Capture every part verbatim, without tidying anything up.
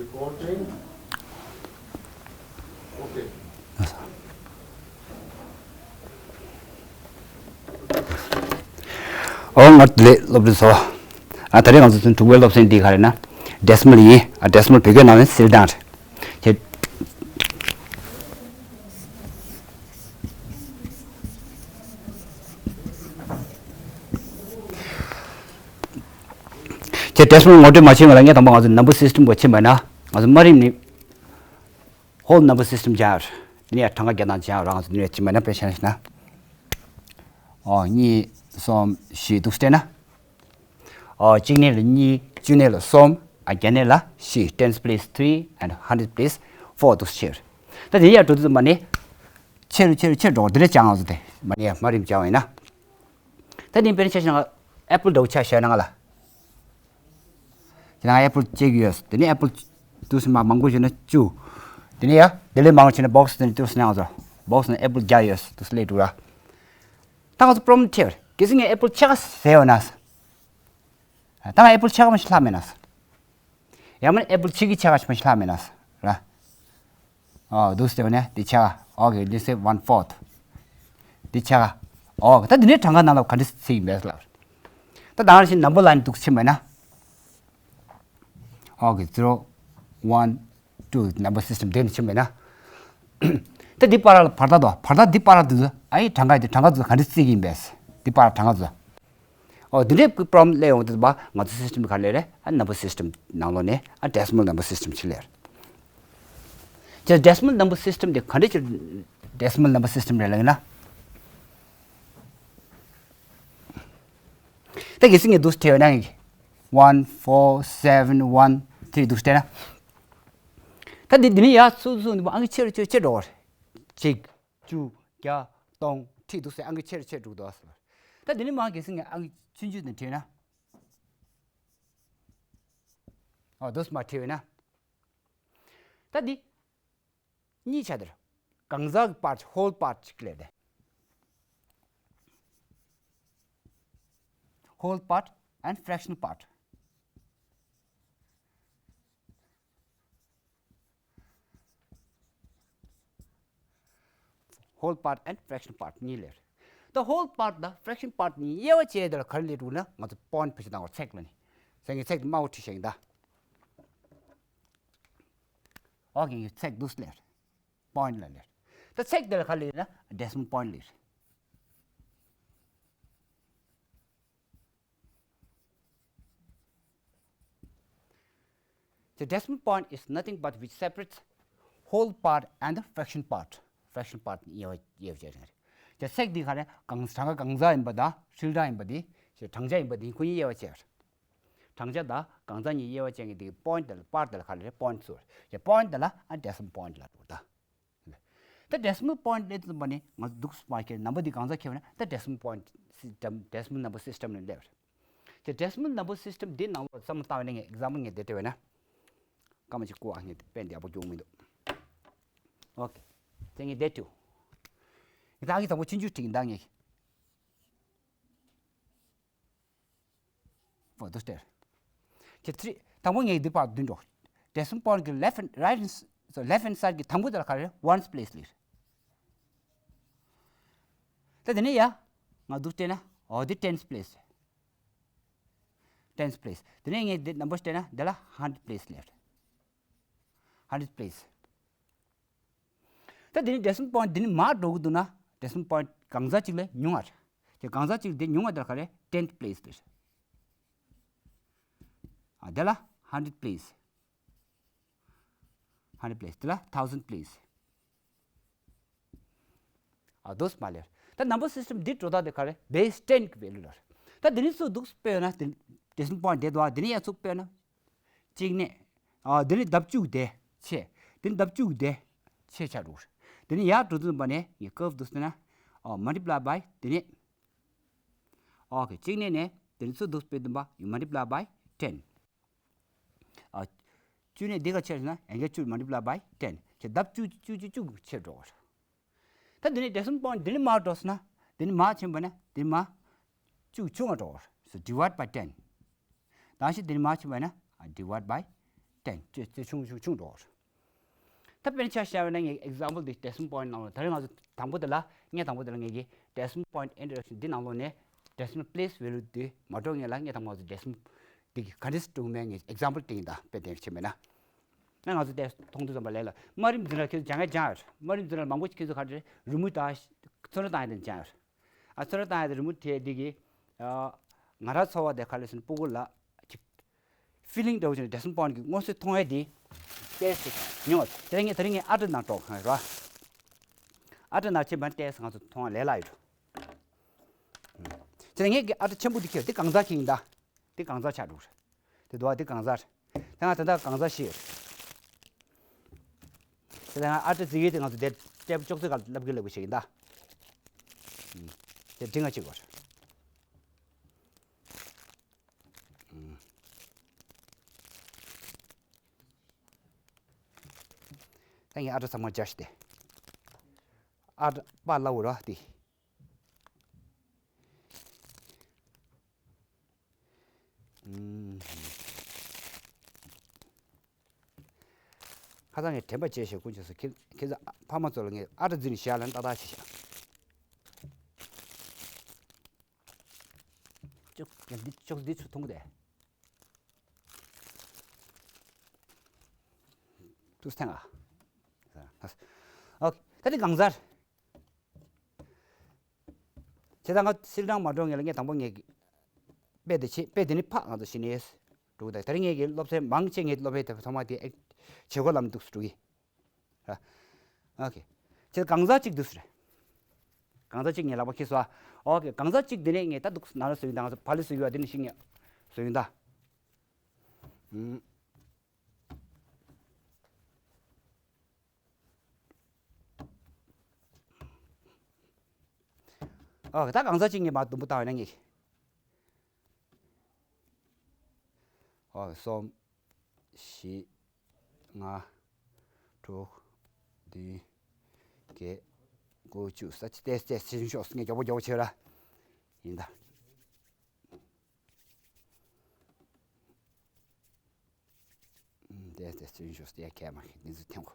Recording. Okay. ཨོ་ང་ལས་སློབ་ཕྲུག་ཚོ། ཨ་ད་རེས་ང་ཚོ་ཚུན་དྲུག་པའི་སློབ་ཚན་འདི་ག་རེ་ན། ཌེ་སི་མལ་ཡིན། ཨ་ཌེ་སི་མལ་བོད་སྐད་ནང་ནས་སིལ་ཐང་རེད། ཁྱེད། ཁྱེད་ཌེ་སི་མལ་ངོ་སྤྲོད་མ་བྱས་སྔོན་ལ་ངས་དང་པོ་ང་ཚོ་ནམ་བར་སིས་ཊེམ་སྐོར་ཕྱིན་པ་ན། ང་ཚོ་དམའ་རིམ་ནས་ཧོལ་ནམ་བར་སིས་ཊེམ་སྦྱང་ཡོད། དེ་ནས་གྲངས་ཀ་བརྒྱ་དང་སྦྱང་ཡོད་ར། ང་ཚོ་དེ་ནས་ཕྱིན་པ་ན་དཔེ་ཆ་ན་ཤི་ན། ཨོ་གཉིས་གསུམ་བཞི་འདུག་སྟེ་ན། ཨོ་གཅིག་ནས་ལ་གཉིས། བཅུ་ནས་ལ་གསུམ། ཨ་བརྒྱ་ནས་ལ་བཞི། ten place three and hundred place four འདུག་ཆེར། ད་དེ་ཡར་འགྲོ་དུས་ཙམ་པ་ནས་ཆེ་རུ་ཆེ་རུ་ཆེར་འགྲོ་བ་འདི་འདྲ་སྦྱང་ཡོང་ཟེར་ཏེ་མ་ནས་ཡ་དམའ་རིམ་སྦྱང་བ་ཡིན་ན། ད་དེ་དཔེར་ན་ཆ་བཞག་ན་ཨེ་པལ་འདྲ་བོ་ཆ་བཞག་ན་ང་ལ། དེ་ནང་ཨེ་པལ་གཅིག་ཡོད། དེ་ནས་ཨེ་པལ་དུས་མ་མང་པོ་བྱས་ན་བཅུ། དེ་ནས་ཡ་དེ་ལས་མང་པོ་བྱས་ན་བོག་སི་དེ་ནས་དུས་ནང་ང་ཚོ་བོག་སི་ནང་ཨེ་པལ་བརྒྱ་ཡོད་དུས་ལས་དྲུག་ར། ད་ང་ཚོ་པྲོབ་ལེམ་འཕྲད་པ་རེད། གལ་སྲིད་ངས་ཨེ་པལ་ཕྱེད་ཀ་ཟས་ཡོད་ན། ད་ང་ཨེ་པལ་ཕྱེད་ཀ་མ་ཞིག་ལྷག་མེད་ན། ཡང་མིན་ཨེ་པལ་ཕྱེད་ཀའི་ཕྱེད་ཀ་ཞིག་མ་ཞིག་ལྷག་མེད་ན། ར། ཨོ་འདུག་སྟེ་ནས་དེ་ཕྱེད་ཀ། Okay, let's say one fourth. དེ་ཕྱེད་ཀ། ཨོ་ད་དེ་ནས་གྲངས་ཀ་ནང་ལ་ག་འདྲ་ཚིག་ཡིན་པས་ལབ། ད་དང་རེ་བཞིན་ནམ་བར་ལ་ནི་འདུག་ཕྱིན་པས་ན། Okay, zero, one, two ནམ་བར་སིས་ཊེམ་དེ་ནས་ཕྱིན་པས་ན། ད་འདི་བར་ལ་བར་ཐག་དོ། བར་ཐག་འདི་བར་དུ་ཨ་ཡི་གྲངས་ཀ་དེ་གྲངས་ཀ་ཚོ་ག་འདྲ་བརྩི་གི་ཡིན་པས། འདི་བར་གྲངས་ཀ་ཚོ། ཨོ་འདི་འདྲའི་པྲོབ་ལེམ་སླེབས་ཡོང་དུས་པ་ང་ཚོ་སིས་ཊེམ་ག་ལས་རེད། ཨ་ནམ་བར་སིས་ཊེམ་ནང་ལོགས་ནས་ཨ་ཌེ་སི་མལ་ནམ་བར་སིས་ཊེམ་ཅིག་ལས་རེད། ཅེས་ཌེ་སི་མལ་ནམ་བར་སིས་ཊེམ་དེ་ག་འདྲ་ཅིག་ཌེ་སི་མལ་ནམ་བར་སིས་ཊེམ་རེད་ལབ་ན། ད་གལ་སྲིད་ངས་འདུག་སེ་བྲིས་པ་ན་ངས་one four seven one three འདུག་སེ་བྲིས་ན། ད་འདི་འདི་ནས་ཡར་ཚུར་ཚུར་འདི་མོ་ཨང་ཀི་ཆེ་རུ་ཆེ་རུ་ཆེ་འགྲོ་བ་རེད། གཅིག་བཅུ་བརྒྱ་སྟོང་ཁྲི་འདུག་སེ་ཨང་ཀི་ཆེ་རུ་ཆེ་རུ་འགྲོ་གི་འདུག་ཟེར་བ་རེད། ད་འདི་ནས་མར་གལ་སྲིད་ངས་ཨང་ཀི་ཆུང་ཆུང་དེ་བྲིས་ན། ཨོ་འདུག་སེ་མར་བྲིས་པ་ན། ད་འདི། གཉིས་ཆ་དེར། གང་ཟག་གི་པར་ཧོལ་པར་ཅིག་ལས་དེ། Whole part and fractional part. Whole part and fractional part གཉིས་ལས། ད་ཧོལ་པར་དང་ཕ་རེག་ཤན་པར་གཉིས་དབྱེ་བ་བྱས་དེ་ལ་ག་རེ་ལས་འགྲོ་ན་ང་ཚོ་པོ་ཡིན་ཊི་བེད་སྤྱོད་བཏང་བར་ཚེག་ལ་ནི། ཚེག་ངས་ཚེག་དེ་དམར་པོ་བྲིས་བཞག་ཡིན་ད། ཨོ་ཁེ་ངས་ཚེག་འདུག་སེ་ལས། པོ་ཡིན་ཊི་ལ་ལས། ད་ཚེག་དེ་ལ་ག་ལས་ན་ཌེ་སི་མལ་པོ་ཡིན་ཊི་ལས། The decimal point is nothing but which separates whole part and the fraction part. Fraction part དབྱེ་བ་དབྱེ་བ་བྱས་རེད། ད་ཚེག་འདི་ག་རེ་གང་གྲངས་ཀ་གང་ཟག་ཡིན་པ་དང་ཧྲིལ་གྲངས་ཡིན་པ་དེ་ཞེས་གྲངས་ཆ་ཡིན་པ་དེ་ཁོ་གཉིས་དབྱེ་བ་བྱས་རེད། གྲངས་ཆ་དང་གང་ཟག་གཉིས་དབྱེ་བ་བྱས་མཁན་དེ་པོ་ཡིན་ཊི་དེ་ལ་པར་དེ་ལ་ག་རེ་རེད། པོ་ཡིན་ཊི་ཟེར་བ་རེད། པོ་ཡིན་ཊི་དེ་ལ་ཨ་ཌེ་སི་མལ་པོ་ཡིན་ཊི་ལ་འགྲོ་ད། ད་ཌེ་སི་མལ་པོ་ཡིན་ཊི་སླེབས་ཙམ་པ་ནི་ང་ཚོ་འདུག་སེ་མར་ཁྱེར་ནམ་བར་འདི་གང་ཟག་ཁྱེར་བ་ན་ད་ཌེ་སི་མལ་པོ་ཡིན་ཊི་སི་སི་ཊེམ་ཌེ་སི་མལ་ནམ་བར་སིས་ཊེམ་ནས་སླེབས་རེད། ད་ཌེ་སི་མལ་ནམ་བར་སིས་ཊེམ་འདི་ནང་ལོགས་བསམ་བློ་བཏང་བ་ནས་ངས་ཨེག་ཛམ་པལ་ངས་འདི་སྤྲད་པ་ན། སྐར་མ་གཅིག་སྒུག་ཨ། ངས་དཔེ་འདི་ཡག་པོ་སྐྱོན་མི་འདུག་ཨོ་ཁེ། དེ་ངས་འདི་བྲིས། ངས་ད་ཨ་ཁེ་དང་པོ་ཆུང་ཆུང་བྲིས་ཡིན་ད་ངས། ཕོ་དུ་སྟེར། ཁྱེད་ཚོས་དང་པོ་ངས་འདི་པར་བདུན་འགྲོ། ཌེ་སི་མལ་པོ་ཡིན་ཊི་གི་ལེཕ་ཧེན་རའིཊ་ཧེན་སོ་ལེཕ་ཧེན་སའིཌ་གི་དང་པོ་དེ་ལ་ག་རེ་ཝན་སི་པི་ལེ་སི་ལས། ད་དེ་ནས་ཡ། ང་འདུག་སྟེ་ན་ཨོ་དེ་ཊེན་སི་པི་ལེ་སི། ཊེན་སི་པི་ལེ་སི། དེ་ནས་ངས་འདི་ནམ་བར་སྟེ་ན་འདི་ལ་ཧན་ཌེ་རེཌ་པི་ལེ་སི་ལས། ཧན་ཌེ་རེཌ་པི་ལེ་སི། ད་དེ་ནས་ཌེ་སི་མལ་པོ་ཡིན་ཊི་འདི་ནས་མར་འགྲོ་གི་འདུག་ན་ཌེ་སི་མལ་པོ་ཡིན་ཊི་གང་ཟག་གཅིག་ལས་ཉུང་བ་རེད། དེ་གང་ཟག་གཅིག་འདི་ཉུང་བ་དེ་ལ་ག་རེ་ཊེན་ཐི་པི་ལེ་སི་ལས། ཨ་དེ་ལ་ཧན་ཌེ་རེཌ་པི་ལེ་སི། ཧན་ཌེ་རེཌ་པི་ལེ་སི། དེ་ལ་ཐའུ་ཟན་པི་ལེ་སི། ཨ་དོ་སི་མ་ལེར། ད་ནམ་བར་སིས་ཊེམ་འདི་འགྲོ་སྟངས་དེ་ག་རེ་བེ་སི་ཊེན་གི་ཝེ་ལུ་ལ་རེད། ད་འདི་ནས་ཚུར་འདུག་སྤེལ་ན་དེ་ཌེ་སི་མལ་པོ་ཡིན་ཊི་འདི་འདུག་ཨ་འདི་ནས་ཡར་ཚུར་སྤེལ་ན། གཅིག་ནས། ཨ་འདི་ནས་ལྡབ་བཅུ་དེ་ཆེ། འདི་ནས་ལྡབ་བཅུ་དེ་ཆེ་ཆགས་འགྲོ་གི་རེད། འདི་ནས་ཡར་འགྲོ་དུས་ཙམ་པ་ནས་ངས་ཀརབ་འདུག་ཟེར་ན། ཨ་མལ་ཊི་པི་ལའི་བྷའི་འདི་ནས། ཨོ་ཁེ་གཅིག་ནས་ནས་འདི་ནས་ཚུར་འདུག་སྤེལ་དུས་ཙམ་པ་you multiply by ten། ཨ། བཅུ་ནས་འདི་ག་ཆེར་ན་ཨེན་གལ་བཅུ་multiply by ten། ཁྱེད་ལྡབ་བཅུ་བཅུ་བཅུ་བཅུ་ཆེར་འགྲོ་བ་རེད། ད་འདི་ནས་ཌེ་སི་མལ་པོ་ཡིན་ཊི་འདི་ནས་མར་འགྲོ་སོང་ན་འདི་ནས་མར་ཕྱིན་པ་ན་འདི་མར་བཅུ་ཆུང་བ་འགྲོ་བ་རེད། So divide by ten། ད་ཞིག་འདི་ནས་མར་ཕྱིན་པ་ན་divide by ཏན་ཅི་ཅི་ཆུང་ཆུང་ཆུང་འགྲོ་བར། ད་དཔེར་ན་ཆ་བཞག་པ་ན་ངས་example འདི་decimal point ནང་ལ་ད་རེས་ང་ཚོ་དང་པོ་དེ་ལ་ངས་དང་པོ་དེ་ལ་ངས་དང་པོ་དེ་ལ་ངས་ཀྱི་decimal point introduction འདི་ནང་ལོགས་ནས་decimal place value འདི་མ་འགྲོ་ངེས་ལ་ངས་དང་པོ་ང་ཚོ་decimal འདི་གི་ག་འདྲས་སྒྲུང་མེད་ངས་example སྟེང་ད་དཔེ་དེ་བྱེད་མེད་ན། ང་ང་ཚོ་དེ་མཐོང་དུས་ཙམ་པ་ལས་ལ་དམའ་རིམ་འཛིན་གྲྭ་ཁྱེད་ཚོ་སྦྱང་ཡ་སྦྱང་ཡོད། དམའ་རིམ་འཛིན་གྲྭ་མང་པོ་ཁྱེད་ཚོ་ག་འདྲས་རི་མོ་དང་ཚོན་ཁྲ་བཏང་ཡ་དེ་སྦྱང་ཡོད། ཨ་ཚོན་ཁྲ་བཏང་ཡ་དེ་རི་མོ་དེ་འདི་གི་ང་རང་ཚོ་བ་དེ་ག་ལེ་སོན་སྤུ་གུ་ལ་ཅིག་feeling འདྲ་བོ་ཅིག་ནས་decimal point གི་མངོན་གསལ་མཐོང་ཡ་དེ་ཏེས་ཉོ་དེ་རིང་ངས་དེ་རིང་ངས་ཨ་ཏི་ནང་འགྲོ་གང་ཡོད་ར། ཨ་ཏི་ནང་ཕྱིན་པ་ཏེས་ང་ཚོ་མཐོང་ལས་སླ་ཡོད་ར། དེ་རིང་ངས་ཀྱི་ཨ་ཏི་ཆེན་པོ་འདི་ཁྱེར་དེ་གང་ཟག་ཁྱེར་ཡིན་ད། དེ་གང་ཟག་ཆགས་འགྲོ་ར། དེ་འདུག་བ་དེ་གང་ཟག་རེད། ད་ང་ད་ལྟ་གང་ཟག་ཤེས་ཡོད། དེ་ལ་ང་ཨ་ཏི་ཟེར་ཡོད་དེ་ང་ཚོ་དེ་ཊེབ་ཅོག་ཙེ་ག་ལབ་གི་ལབ་གི་ཞིག་ཡིན་ད། དེ་འབྲི་ང་གཅིག་གོ། ད་ངས་ཨ་ཏི་ཚང་མ་སྦྱར་ཤི་དེ། ཨ་ཏི་པ་ལ་འུ་ར་དེ། ཁ་སང་ངས་དྲན་པ་བརྗེད་ཞེས་ཀུན་བྱས་སོ། ཁྱེད་ཁྱེད་ཚོ་ཕ་མ་ཚོ་ལ་ངས་ཨ་ཏི་འཛིན་བཞག་ལ་ཏག་ཏག་བྱེད་བཞག་ཅོག་འདི་ཅོག་འདི་ཚུར་མཐོང་གི་དེ། ཏུས་ཐེངས་ཨ། ཨོ་ད་ནི་གང་ཟར། བྱས་ཙང་ང་སིལ་གྲངས་མ་འགྲོ་ངེས་ལ་ངས་དང་པོ་ངས་དཔེ་དེ་བྱེད་དཔེ་དེ་ནི་ཕག་ང་ཚོ་ཤི་ནས་འགྲོ་གི། ད་དེ་རིང་ངས་ཀྱི་སློབ་ཚན་མང་ཆེ་ངས་སློབ་དཔེ་དེ་ཚང་མ་དེ་ཨེ་བྱེད་སྒོ་ལམ་འདུག་སུ་འགྲོ་གི། ཨོ་ཁེ། བྱས་གང་ཟག་གཅིག་འདུག་སུ་རེད། གང་ཟག་གཅིག་ངས་ལག་པ་ཁེ་སོ། ཨོ་ཁེ། གང་ཟག་གཅིག་དེ་ནས་ངས་ད་འདུག་ནང་ལ་བཟོ་ཡིན་ད། ང་ཚོ་བ་ལི་བཟོ་ཡོད་དེ་ནི་ཤི་ངས་བཟོ་ཡིན་ད། ཨོ་ད་གང་ཟག་གཅིག་ངས་མར་དུམ་བུ་བཏང་བས་ན་ངས། ཨོ་གསུམ། བཞི། ལྔ། དྲུག་བདུན། བརྒྱད། དགུ། བཅུ། ས་ཆ་ཏེས་ཏེས་ཕྱིན་ཤོག་ངས་མགྱོགས་པོ་མགྱོགས་པོ་བྱེད་ར། ཡིན་ད། ཏེས་ཏེས་ཕྱིན་ཤོག་ཡ་ཁྱད་མ་ཁྱད་འདི་ཚོ་ཐེངས་གོ།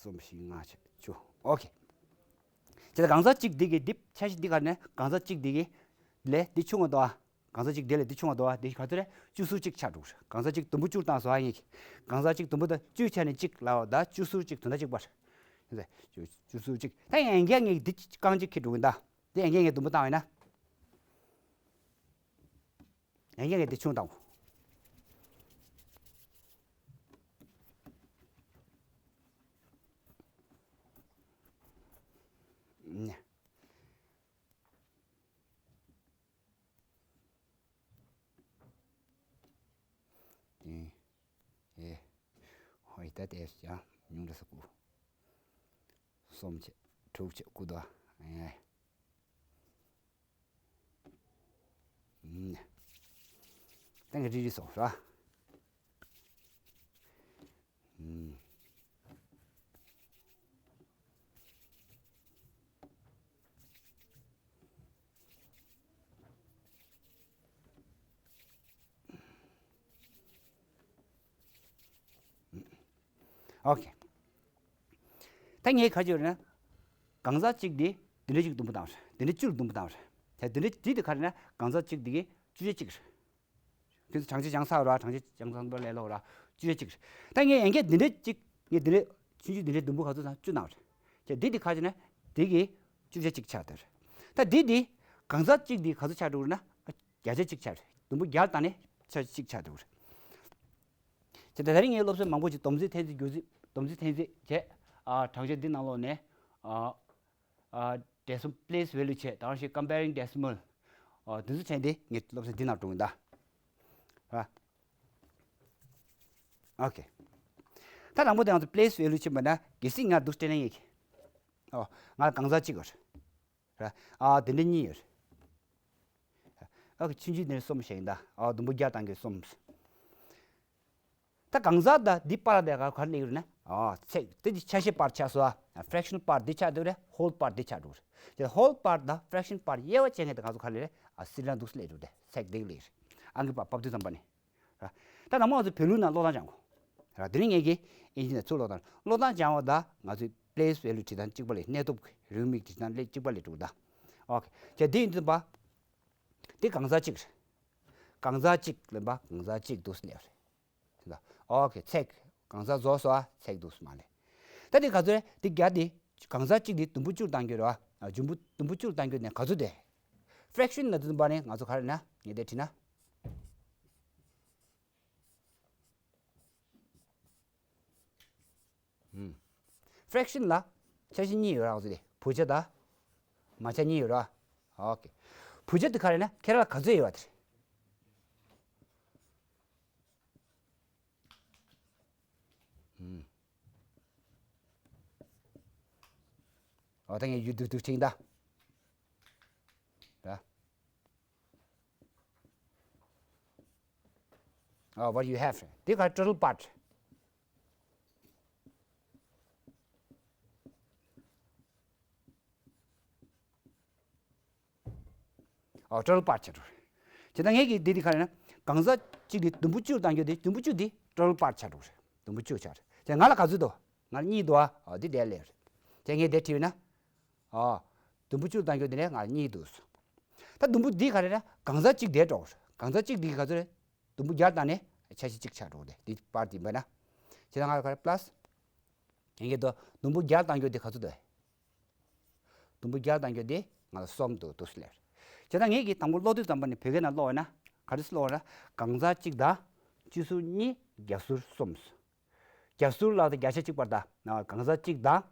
གསུམ། བཞི། ལྔ། བཅུ། ཨོ་ཁེ། དེ་ལ་གང་ཟག་གཅིག་འདི་གི་འདི་འཆར་གཞི་འདི་ག་ནས་གང་ཟག་གཅིག་འདི་གི་ལས་འདི་ཆུང་བ་དོ། གང་ཟག་གཅིག་དེ་ལས་འདི་ཆུང་བ་དོ། འདི་ག་ཚོད་རེད། བཅུ་ཟུར་གཅིག་ཆགས་འགྲོ། གང་ཟག་གཅིག་དུམ་བུ་བཅུར་བཏང་སོ་ཨ་ཡིན། གང་ཟག་གཅིག་དུམ་བུ་དང་བཅུའི་ཆ་ནས་གཅིག་ལའོ་ད་བཅུ་ཟུར་གཅིག་དོན་དག་གཅིག་པར། བཅུ་ཟུར་གཅིག་ད་ཡང་འགལ་ངེས་འདི་རྐང་གཅིག་ཁེ་འགྲོ་གི་ད། འདི་ཡང་འགལ་ངེས་དུམ་བུ་བཏང་བས་ན། ཡང་འགལ་ངེས་འདི་ཆུང་བཏང་། ཨེ། ཧོ་ཡི་ད་དེ་ཡང་ཉུང་འདྲ་ས་དགུ། གསུམ་བྱས། དྲུག་བྱས། དགུ་དོ། ཨེ། ཏང་གི་རི་རི་སོགས་ར། ཨོ་ཁེ། ད་ངས་ག་རེ་བརྗོད་རེད་ན། གང་ཟག་གཅིག་འདི་འདི་འདྲ་གཅིག་དུམ་བུ་བཏང་རེད། འདི་འདྲ་བཅུར་དུམ་བུ་བཏང་རེད། ད་འདི་འདྲ་འདི་དེ་ག་རེ་ན་གང་ཟག་གཅིག་འདི་གི་བཅུ་ཆ་གཅིག་རེད། ཁྱེད་ཚོ་བགྲང་བྱ་སྦྱངས་ཚར་ར། བགྲང་བྱ་སྦྱངས་ཚར་ལས་ལོག་ར། བཅུ་ཆ་གཅིག་རེད། ད་ངས་ཡན་གྱི་འདི་འདྲ་གཅིག་ངས་འདི་འདྲ་ཆུང་ཆུང་འདི་འདྲ་དུམ་བུ་ག་ཚོད་དང་བཅུ་གནང་རེད། ཁྱེད་འདི་འདི་ག་རེ་ན་འདི་གི་བཅུ་ཆ་གཅིག་ཆགས་དེ་རེད། ད་འདི་འདི་གང་ཟག་གཅིག་འདི་ག་ཚོད་ཆགས་འགྲོ་རེད་ན། བརྒྱ་ཆ་གཅིག་ཆགས་རེད། དུམ་བུ་བརྒྱ་བཏང་ནས་ཆ་གཅིག་ཆགས་འགྲོ་རེད། དེ་ད་རིང་ངའི་སློབ་ཚན་མང་པོ་ཅིག་སྡོམ་རྩིས་འཐེན་རྩིས་བསྒྱུར་རྩིས་སྡོམ་རྩིས་འཐེན་རྩིས་བྱས། ཨ་བགྲང་བྱ་འདི་ནང་ལོགས་ནས་ཨ་ཨ་decimal place value བྱས། དང་ཞིག་comparing decimal ཨ་འདི་ཚོ་བྱས་ཏེ་ངའི་སློབ་ཚན་འདི་ནང་འགྲོ་གི་ཡིན་ད། ཨ་ཨོ་ཁེ། ད་དང་པོ་དེ་ང་ཚོ་place value བྱེད་པ་ན་གལ་སྲིད་ང་འདུག་སྤྲད་ན་ཡིན་གི། ཨོ་ང་གང་ཟག་གཅིག་ཡོད་རེད། ཨ་དེ་འདྲ་གཉིས་ཡོད་རེད། ཨོ་ཁེ། ཆུང་ཆུང་དེ་ནི་གསུམ་ཞིག་ཡིན་ད། ཨོ་དུམ་བུ་བརྒྱ་བཏང་གི་གསུམ། ད་གང་ཟག་དང་འདི་པར་དེ་ག་ག་རེ་སླེབས་ཡོད་ན། ཨོ་ཚེག་དེ་ཅིག་ཆ་ཤས་པར་ཆགས་སོ། ཨ་fraction part འདི་ཆགས་འདུག་རེད། whole part འདི་ཆགས་འདུག་རེད། དེ་whole part དང་fraction part དབྱེ་བ་ཕྱེ་མཁན་དེ་ང་ཚོ་ག་རེ་རེད། ཨ་སིལ་རང་འདུག་སླེབས་འདུག་རེད། ཚེག་འདི་སླེབས་རེད། ཨང་ཀི་པར་ཕབ་དུས་ཙམ་པ་ནི། ར། ད་ནང་མ་ང་ཚོ་བོད་ལུགས་ནང་ཀློག་སྟངས་སྦྱང་དགོས། ར། དེ་རིང་ངེད་ཀྱིས་ཨིན་ཇི་ནང་ཚུར་ཀློག་སྟངས། ཀློག་སྟངས་སྦྱང་བ་དང་ང་ཚོའི་place value བྲིས་སྟངས་གཅིག་པ་ལས། གནས་ཐོབ་རེའུ་མིག་བྲིས་སྟངས་ལས་གཅིག་པ་ལས་འགྲོ་གི་ད། ཨོ་ཁེ། ཁྱེད་དེ་ཡིན་དུས་པ། དེ་གང་ཟག་གཅིག་རེད། གང་ཟག་གཅིག་ལབ་པ་གང་ཟག་གཅིག་འདུག་སླེབས་རེད། ཨོ་ཁེ། ཚེག་གང་ཟག་རྫོགས་སོ། ཨ་ཚེག་འདུག་མ་ལས། ད་དེ་ག་ཚོད་རེད། དེ་བརྒྱ་དེ་གང་ཟག་གཅིག་དེ་དུམ་བུ་བཅུར་བཏང་རྒྱུ་རེད་བ། ཨ་འབྱུང་པོ་དུམ་བུ་བཅུར་བཏང་རྒྱུ་ནས་ག་ཚོད་དེ། fraction ལབ་དུས་ཙམ་པ་ནས་ང་ཚོ་ག་རེ་ན་ངས་དེ་བྲིས་ན། ཧུམ། fraction ལ་ཆ་ཤས་གཉིས་ཡོད་ར། ང་ཚོ་དེ་བུ་ཆ་དང་མ་ཆ་གཉིས་ཡོད་ར། ཨོ་ཁེ། བུ་ཆ་དེ་ག་རེ་ན་ཁྱེད་རང་ལ་ག་ཚོད་ཡོད་བ་དེ་རེད། ཧུམ། ཨོ་ད་ངས་ཡུལ་དུ་དུ་ཁྲིང་ད། ད། ཨོ་what you have དེ་ག་total part། ཨོ་total part ཆགས་འགྲོ་རེད། བྱས་ཙང་ངས་ཀྱི་འདི་འདི་ག་རེ་ན། གང་ཟག་གཅིག་གི་དུམ་བུ་བཅུ་བཏང་རྒྱུ་དེ་དུམ་བུ་བཅུ་འདི་total part ཆགས་འགྲོ་རེད། དུམ་བུ་བཅུ་ཆགས་རེད། བྱས་ང་ལ་ག་ཚོད་འདུག་ང་ལ་གཉིས་འདུག་ཨ། ཨོ་འདི་འདྲ་ལས་རེད། བྱས་ངས་འདི་བྲིས་ན། ཨོ། དུམ་བུ་བཅུ་བཏང་རྒྱུ་དེ་ནས་ང་ལ་གཉིས་འདུག་ད་དུམ་བུ་འདི་ག་རེ་ན། གང་ཟག་གཅིག་འདས་འགྲོ་རེད། གང་ཟག་གཅིག་འདི་ག་ཚོད་རེད། དུམ་བུ་བརྒྱ་བཏང་ནས་ཆ་ཤས་གཅིག་ཆགས་འགྲོ་རེད། འདི་པར་འདི་འབད་ན། བྱས་ཙང་ང་ལ་ག་རེ་plus། ངས་ཀྱི་དོ་དུམ་བུ་བརྒྱ་བཏང་རྒྱུ་དེ་ག་ཚོད་འདུག་དུམ་བུ་བརྒྱ་བཏང་རྒྱུ་དེ་ང་ལ་གསུམ་འདུག་འདུག་སེ་ལབ། བྱས་ཙང་ངས་ཀྱི་དང་པོ་ཀློག་དུས་ཙམ་པ་ནས་བོད་སྐད་ནང་ཀློག་པ་ན་ག་རེ་ཀློག་པ་ན། གང་ཟག་གཅིག་དང་སྤྱི་ཟུར་གཉིས། བརྒྱ་ཟུར་གསུམ། བརྒྱ་ཟུར་ལ་དང་བརྒྱ་ཆ་གཅིག་པར་དང་། གང་ཟག་གཅིག་དང་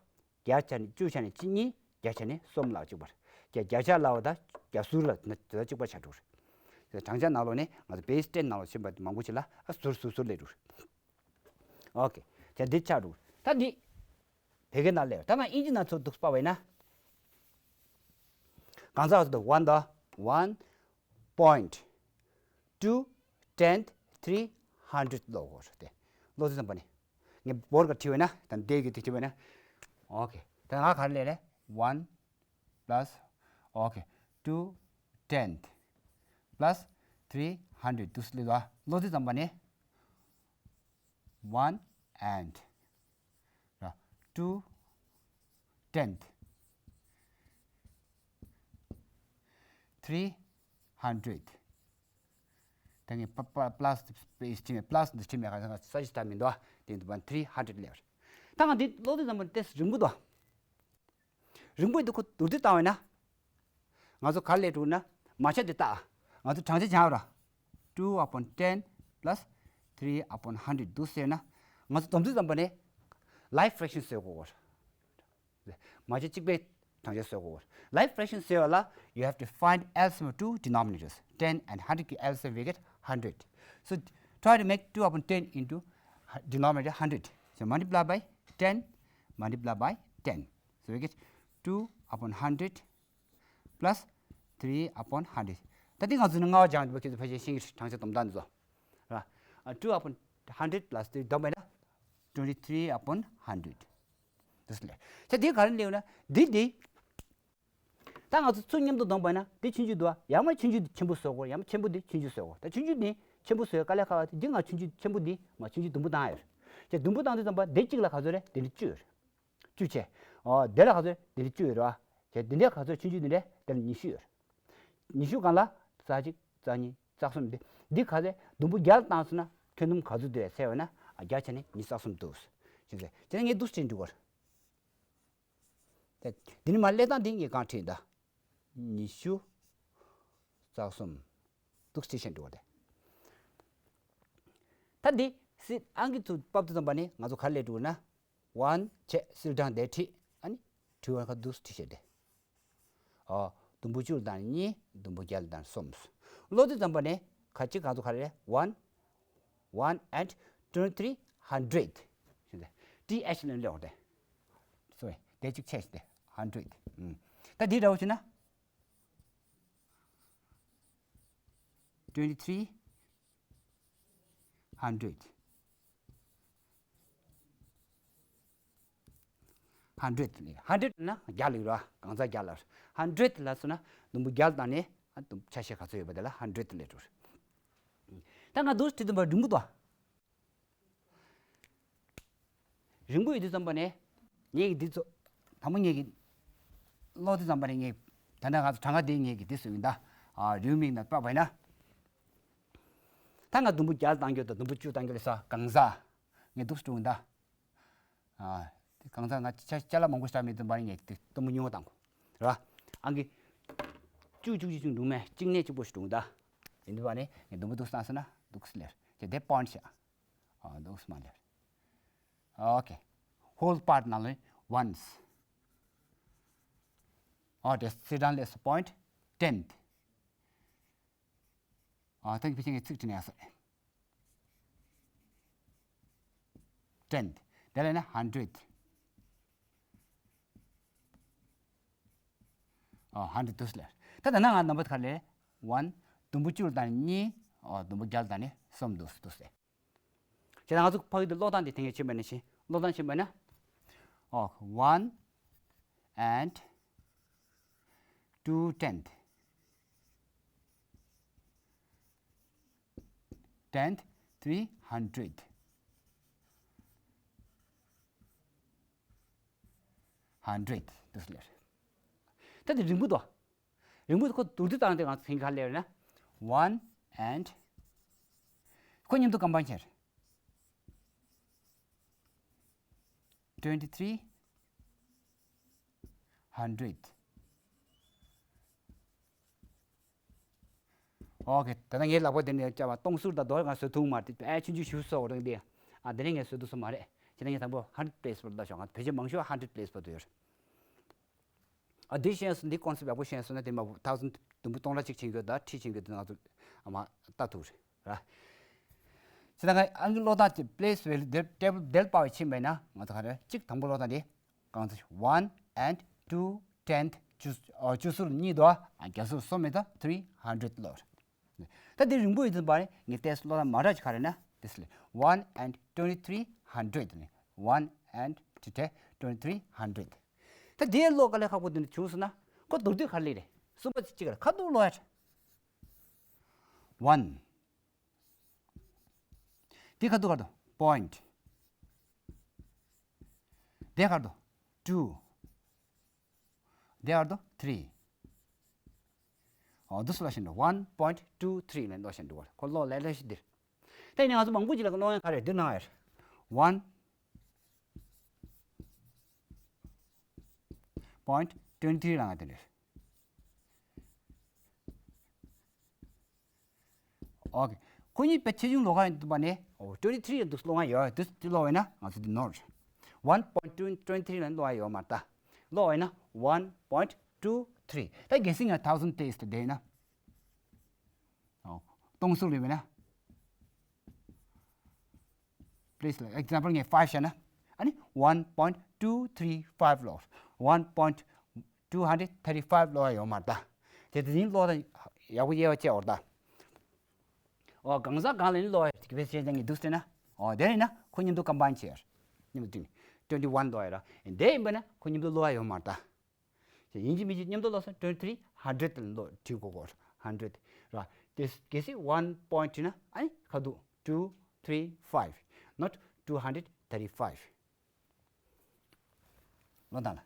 བརྒྱ་ཆ་ནི་བཅུ་ཆ་ནི་གཅིག་གཉིས། བརྒྱ་ཆ་ནི་གསུམ་ལ་གཅིག་པར། བརྒྱ་བརྒྱ་ཆ་ལ་བ་དང་བརྒྱ་ཟུར་ལ་ནི་དེ་དག་གཅིག་པར་ཆགས་འགྲོ་རེད། བགྲང་བྱ་ནང་ལོགས་ནས་ང་ཚོ་base ten ནང་ལོགས་ཕྱིན་པ་མང་པོ་ཞིག་ལ་ཨ་ཟུར་ཟུར་ཟུར་སླེབས་འགྲོ་རེད། ཨོ་ཁེ། བྱས་འདི་ཆགས་འགྲོ་རེད། ད་འདི་བོད་སྐད་ནང་སླེབས། ད་ང་དབྱིན་ཇི་ནང་ཚུར་འདུག་སེ་པར་བས་ན། གང་ཟག་ཚོ་འདུག one དང་one point two ten three hundred ཀློག་དགོས་རེད་དེ། ཀློག་དུས་ཙམ་པ་ནི། ངས་བོར་ག་བྲིས་པས་ན་དང་འདས་ཀྱི་དེ་བྲིས་པས་ན། ཨོ་ཁེ། ད་ང་ག་རེ་སླེབས་རེད། one plus ཨོ་ཁེ། two ten plus three hundred འདུག་སེ་སླེབས་འདུག་ཀློག་དུས་ཙམ་པ་ནི། one and ར། two ten three hundred ད་ངས་པ་པ་plus space བྲིས་མེད། plus འདི་བྲིས་མེད། ག་ས་ག་ས་ཞིག་ད་མི་འདུག་ཨ། དེ་འདུག་པ་three hundred སླེབས་རེད། ད་ང་འདི་ཀློག་དུས་ཙམ་པ་ནི་ཏོག་ཙམ་རིང་པོ་འདུག་རིང་པོ་འདི་ཁོ་བསྡུར་དུས་བཏང་བས་ན། ང་ཚོ་ག་རེ་ལས་འགྲོ་ན། མ་ཆ་འདི་ལྟ། ང་ཚོ་བགྲང་བྱ་སྦྱང་ར། two upon ten plus three upon hundred འདུག་ཟེར་ན། ང་ཚོ་སྡོམ་དུས་ཙམ་པ་ནས་life fraction བཟོ་དགོས་རེད། མ་ཆ་གཅིག་པའི་བགྲང་བྱ་བཟོ་དགོས་རེད། Life fraction བཟོ་བ་ལ། you have to find L C M of two denominators. ten and hundred གི་L C M we get hundred. So try to make two upon ten into denominator hundred. So multiply by ten, multiply by ten. So we get two upon hundred plus three upon hundred. ད་དེ་ང་ཚོ་ནི་ལྔ་པ་སྦྱངས་པའི་ཁྱེད་ཚོ་ཕལ་ཆེར་ཤེས་ཀྱི་རེད། བགྲང་བྱ་སྡོམ་སྟངས་འདི་ཚོ། ར། ཨ། two upon hundred plus three བསྡོམས་པས་ན་twenty three upon hundred འདུག་སེ་ལབ། ད་དེ་ག་རེ་ལབ་ན་འདི་འདི། ད་ང་ཚོ་ཚུར་མཉམ་དུ་བསྡོམས་པས་ན་འདི་ཆུང་ཆུང་འདུག་ཨ། ཡང་མ་ཆུང་ཆུང་འདི་ཆེན་པོ་བཟོ་དགོས། ཡང་མ་ཆེན་པོ་འདི་ཆུང་ཆུང་བཟོ་དགོས། ད་ཆུང་ཆུང་འདི་ཆེན་པོ་བཟོ་ཡ་དཀའ་ལས་ཁག་པ་འདི། ང་ཆུང་ཆུང་ཆེན་པོ་འདི་མ་ཆུང་ཆུང་དུམ་བུ་བཏང་ཡོད་རེད། ད་དུམ་བུ་བཏང་དུས་ཙམ་པ་འདི་གཅིག་ལ་ག་ཚོད་རེད། འདི་འདྲ་བཅུ་ཡོད་རེད། བཅུ་བྱས། ཨོ། དེ་ལ་ག་ཚོད་འདི་འདྲ་བཅུ་ཡོད་རེད་བ། བྱས་འདི་འདྲའི་ག་ཚོད་ཆུང་ཆུང་འདི་འདྲའི་དེ་ལ་ཉི་ཤུ་ཡོད་རེད། ཉི་ཤུ་སྒང་ལ་རྩ་གཅིག་རྩ་གཉིས་རྩ་གསུམ་འདི། འདི་ག་ཚོད་དུམ་བུ་བརྒྱ་ལ་བཏང་སོང་ན་ཁྱོན་བསྡོམས་ག་ཚོད་འདུག་ཟེར་བ་ན། ཨ། བརྒྱ་ཆ་ནི་ཉི་ཤུ་རྩ་གསུམ་འདུག་ཟེར། བྱས་ཙང་ངས་འདུག་སེ་བྲིས་འགྲོ་གི་རེད། དེ་འདི་ནི་མ་སླེབས་སྟངས་འདི་ངས་གང་བྲིས་ད། ཉི་ཤུ་རྩ་གསུམ་འདུག་སེ་བྲིས་བཞག་འགྲོ་གི་རེད། ད་འདི་སིལ་ཨང་ཀི་ཚུར་ཕབ་དུས་ཙམ་པ་ནི་ང་ཚོ་ག་རེ་སླེབས་འགྲོ་གི་ན། one བྱས་སིལ་གྲངས་དེ་བྲིས། ཨ་ནི་དྲི་བ་ཁ་འདུག་སེ་བྲིས་བཞག་དེ། ཨོ། དུམ་བུ་བཅུ་ལ་བཏང་གཉིས། དུམ་བུ་བརྒྱ་ལ་བཏང་གསུམ། ཀློག་དུས་ཙམ་པ་ནས་ཁ་ཅིག་གང་ཚོ་ག་རེ་རེད། one one and twenty three hundred ཞེས་ཏེ། ཏི་ཨེཆ་ལ་ལོག་སྟེ། སོ་རི། དེ་གཅིག་ཆད་སྟེ། hundred ཨུམ། ད་འདི་འདྲ་བོ་བྱས་ན། twenty three hundred. hundred ལས། hundred ན་བརྒྱ་ལས་ར། གང་ཟག་བརྒྱ་ལ། hundred ལ་སོང་ན་དུམ་བུ་བརྒྱ་ལ་བཏང་ནས་ཨ་དུམ་ཆ་ཤས་ག་ཚོད་ཡོད་པ་དེ་ལ་hundred ལས་འགྲོ། ད་ང་འདུག་སེ་བྲིས་དུས་རིང་པོ་འདུག་རིང་པོ་ཡོད་དུས་ཙམ་པ་ནས་ངེད་ཀྱི་འདི་ཚོ་དང་པོ་ངེད་ཀྱི་ཀློག་དུས་ཙམ་པ་ནས་ངེད་ད་ལྟ་ང་ཚོ་གྲངས་ཀ་འདི་ངེད་ཀྱི་འདི་བཟོས་ཡིན་ད། ཨ་རེའུ་མིག་ནང་དཔག་པ་ཡིན་ན། ད་ང་དུམ་བུ་བརྒྱ་བཏང་རྒྱུ་དང་དུམ་བུ་བཅུ་བཏང་རྒྱུ་ལས་ས་གང་ཟག་ངས་འདུག་སེ་བྲིས་ཡིན་ད། ཨ་དེ་གང་ཟག་ང་ཅ་ཅ་ལག་མང་པོ་ཞིག་མེད་དུས་ཙམ་པ་ནས་ངས་དེ་དུམ་བུ་ཉུང་བ་བཏང་གོ་ར། ཨང་ཀི་བཅུ་བཅུ་གཅིག་བཅུ་འདུག་མེད་གཅིག་ནས་གཅིག་པོ་ཞིག་འདུག་ད། དེ་འདུག་པ་ནས་ངས་དུམ་བུ་འདུག་སེ་བཏང་སོང་ན་འདུག་སེ་ལེར་ཅེ་དེ་པོན་ཤ། ཨ་འདུག་སེ་མ་ལེར། ཨོ་ཁེ། ཧོལ་པར་ནང་ལ་ཝན་སི། ཨོ་དེ་སི་ཌན་ལེ་སི་པོན་ཊི་ཊེན་ཐི། ཨ་ད་ཕལ་ཆེར་ངས་ཚིག་བྲིས་ནས་ཡག་ས་རེད། ཊེན་ཐི། དེ་ལས་ན་ཧན་ཌེ་རེད། ཨ་ཧན་ཌེ་རེད་འདུག་སེ་ལེར། ད་ད་ནང་ང་ནམ་བར་ག་རེ་ལས། ཝན། དུམ་བུ་བཅུ་ལ་བཏང་ནས་གཉིས། ཨ་དུམ་བུ་བརྒྱ་ལ་བཏང་ནས་གསུམ་འདུག་སེ་འདུག་སེ། བྱས་ཙང་ང་ཚོ་ཕ་གི་འདི་ཀློག་སྟངས་འདི་དེ་སྔ་ཕྱིན་པ་ནས་ཕྱིན། ཀློག་སྟངས་ཕྱིན་པ་ན། ཨོ། one and two tenth, tenth, three hundred, hundred འདུག་སེ་ལེར། ད་འདི་རིང་པོ་འདུག་རིང་པོ་ཁོ་བསྡུར་དུས་བཏང་སྟེ་ང་ཚོ་ཧིང་ག་ལེར་ན། one and ཁོ་མཉམ་དུ་ཀམ་བཱའིན་བྱས། twenty three hundred. ཨོ་ཁེ། ད་ལྟ་ངའི་ལག་པ་དེ་ནས་བཅའ་བ་སྟོང་ཟུར་དང་རྡོ་ང་བཟོ་ཐུབ་མ་རེད། ཨ་ཆུང་ཆུང་ཞིག་བཟོ་དགོས་རེད་འདི། ཨ་དེ་ནས་ངས་བཟོ་ཐུབ་ས་མ་རེད། བྱས་ན་ངས་དང་པོ་hundred place བར་ལྟ་ཤོག་ང་བོད་ཆས་མང་ཤོས་hundred place བར་དུ་ཡོད་རེད། ཨ་འདི་ཤེས་སོང་། འདི་ཀོན་སེབ་ཡག་པོ་ཤེས་སོང་ན་དེ་མ་ཐའོ་སན་དུམ་བུ་སྟོང་ཕྲག་གཅིག་ཕྱིན་ཡོད་ད་ཁྲི་ཕྱིན་ཡོད་ད་ང་ཚོ་ཨ་མ་ལྟ་ཐུབ་རེད་ར། ཅི་ད་ང་ཨང་ཀི་ཀློག་སྟངས་ཀྱི་པི་ལེ་སི་ཝེ་ལ་དེ་ཊེ་བལ་དེ་ལ་དཔག་པའི་ཕྱིན་པས་ན་ང་ཚོ་ག་རེ་གཅིག་དང་པོ་ཀློག་སྟངས་དེ་གང་ཚོ་one and two tenth བཅུ་ཨ་བཅུ་ཟུར་གཉིས་དོ། ཨ་བརྒྱ་ཟུར་གསུམ་མེད་ད་three hundred ཀློག་རེད། ད་དེ་རིང་པོ་ཡིན་ཙམ་པ་ནི་ངས་ཏེས་ཀློག་སྟངས་མ་འདྲ་ཅིག་ག་རེ་ན་དེ་སི་ལེ། one and twenty three hundred ནི་one and དེ་twenty three hundred། ད་དེའི་ཀློག་དཀའ་ལས་ཁག་པོ་དེ་འདྲ་བྱུང་སོང་ན་ཁོ་མདོར་བསྡུས་ག་རེ་ལས་རེད། གསུམ་པ་ཅིག་ག་རེ་ཁ་ཐུག་ཀློག་ཡ་རེད། one དེ་ཁ་ཐུག་ག་རེ་འདུག point དེ་ག་རེ་འདུག two དེ་ག་རེ་འདུག three ཨོ་འདུག་སེ་ཀློག་བཞིན་འགྲོ། one point two three ལ་ཀློག་བཞིན་འགྲོ་བ་རེད། ཁོ་ཀློག་ལེ་ལེ་ཞིག་འདིར། ད་ཡིན་ནའི་ང་ཚོ་མང་པོ་ཅིག་ལ་ཀློག་ཡ་ག་རེ་འདིར་སྣང་ཡ་རེད། one point twenty three ལ་ང་དེ་རེད། ཨོ་ཁེ། ཁོ་གཉིས་དཔེ་ཆེ་ཆུང་ཀློག་ཡ་ཡིན་འདུག་པ་ནི། ཨོ་twenty three ཡང་འདུག་ཀློག་ཡ་ཡོད། འདུག་དེ་ཀློག་པ་ཡིན་ན་ང་ཚོ་འདི་ནོར། one point two twenty three ལ་ཀློག་ཡ་ཡོད་མ་རེད་ད། ཀློག་པ་ཡིན་ན་one point two three ད་གལ་སྲིད་ང་thousand days དེ་བསྡད་ཡིན་ན། ཨོ་སྟོང་ཟུར་ལ་ཡོད་པ་ཡིན་ན། please ལ་example ངས་five བྱས་ན། ཨ་ནི་one point two three five ལོ། one point two hundred thirty five ལོ་ཡ་ཡོད་མ་རེད་ད། དེ་དེ་ནི་ཀློག་ད་ཡག་པོ་དབྱེ་བ་ཕྱེ་བར་ད། ཨོ་གང་ཟག་གང་ལ་ནི་ཀློག་ཡ་དེ་བས་ཅན་ཅན་གྱི་འདུག་ཟེར་ན། ཨོ་དེ་ཡིན་ན་ཁོ་མཉམ་དུ་ཀམ་བཱའིན་བྱས་ཡ། མཉམ་དུ་བསྟུན་ནས་twenty one ཀློག་ཡ་ར། དེ་ཡིན་པ་ན་ཁོ་མཉམ་དུ་ཀློག་ཡ་ཡོད་མ་རེད་ད། ཡིན་གཅིག་མིན་གཅིག་མཉམ་དུ་ཀློག་སོང་twenty three hundred ལ་ཀློག་བྲིས་དགོས་གོ hundred ར། དེ་གལ་སྲིད་one point བྲིས་ན་ཨ་ནི་ཁ་ཐུག two three five, not two hundred thirty five ཀློག་སྟངས་ལ།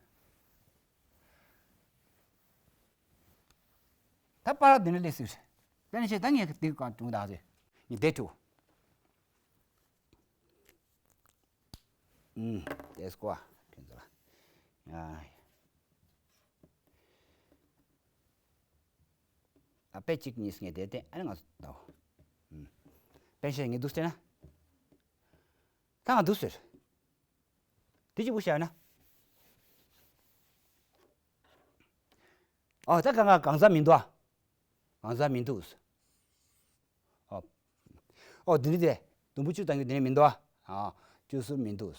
ད་པར་འདི་འདྲ་སླེབས་སྲིད། དཔེར་ན་ཆེ་ད་ངས་འདི་གང་བྱུང་དང་ཟེར། ངས་བསྡད་ཐུབ། ཨུམ། དེ་སྐོར་ཁྱོད་ཚོ་ལ། ཨ། ཨ་དཔེ་གཅིག་གཉིས་ངས་བསྡད་དེ་ཨ་ནི་ང་ཚོ་ལྟ་བ། ཨུམ། དཔེར་ན་ཆེ་ངས་འདུག་ཟེར་ན། ད་ང་འདུག་ཟེར། དེ་གཅིག་པུ་བཤད་ན། ཨོ་ད་གང་གང་གང་ཟག་མི་འདུག་ཨ། གང་ཟག་མི་འདུག་ཨོ། ཨོ་འདི་ནི་དེ་དུམ་བུ་བཅུ་དང་གི་འདི་ནི་མི་འདུག་ཨ། ཨ་བཅུ་ཟུར་མི་འདུག་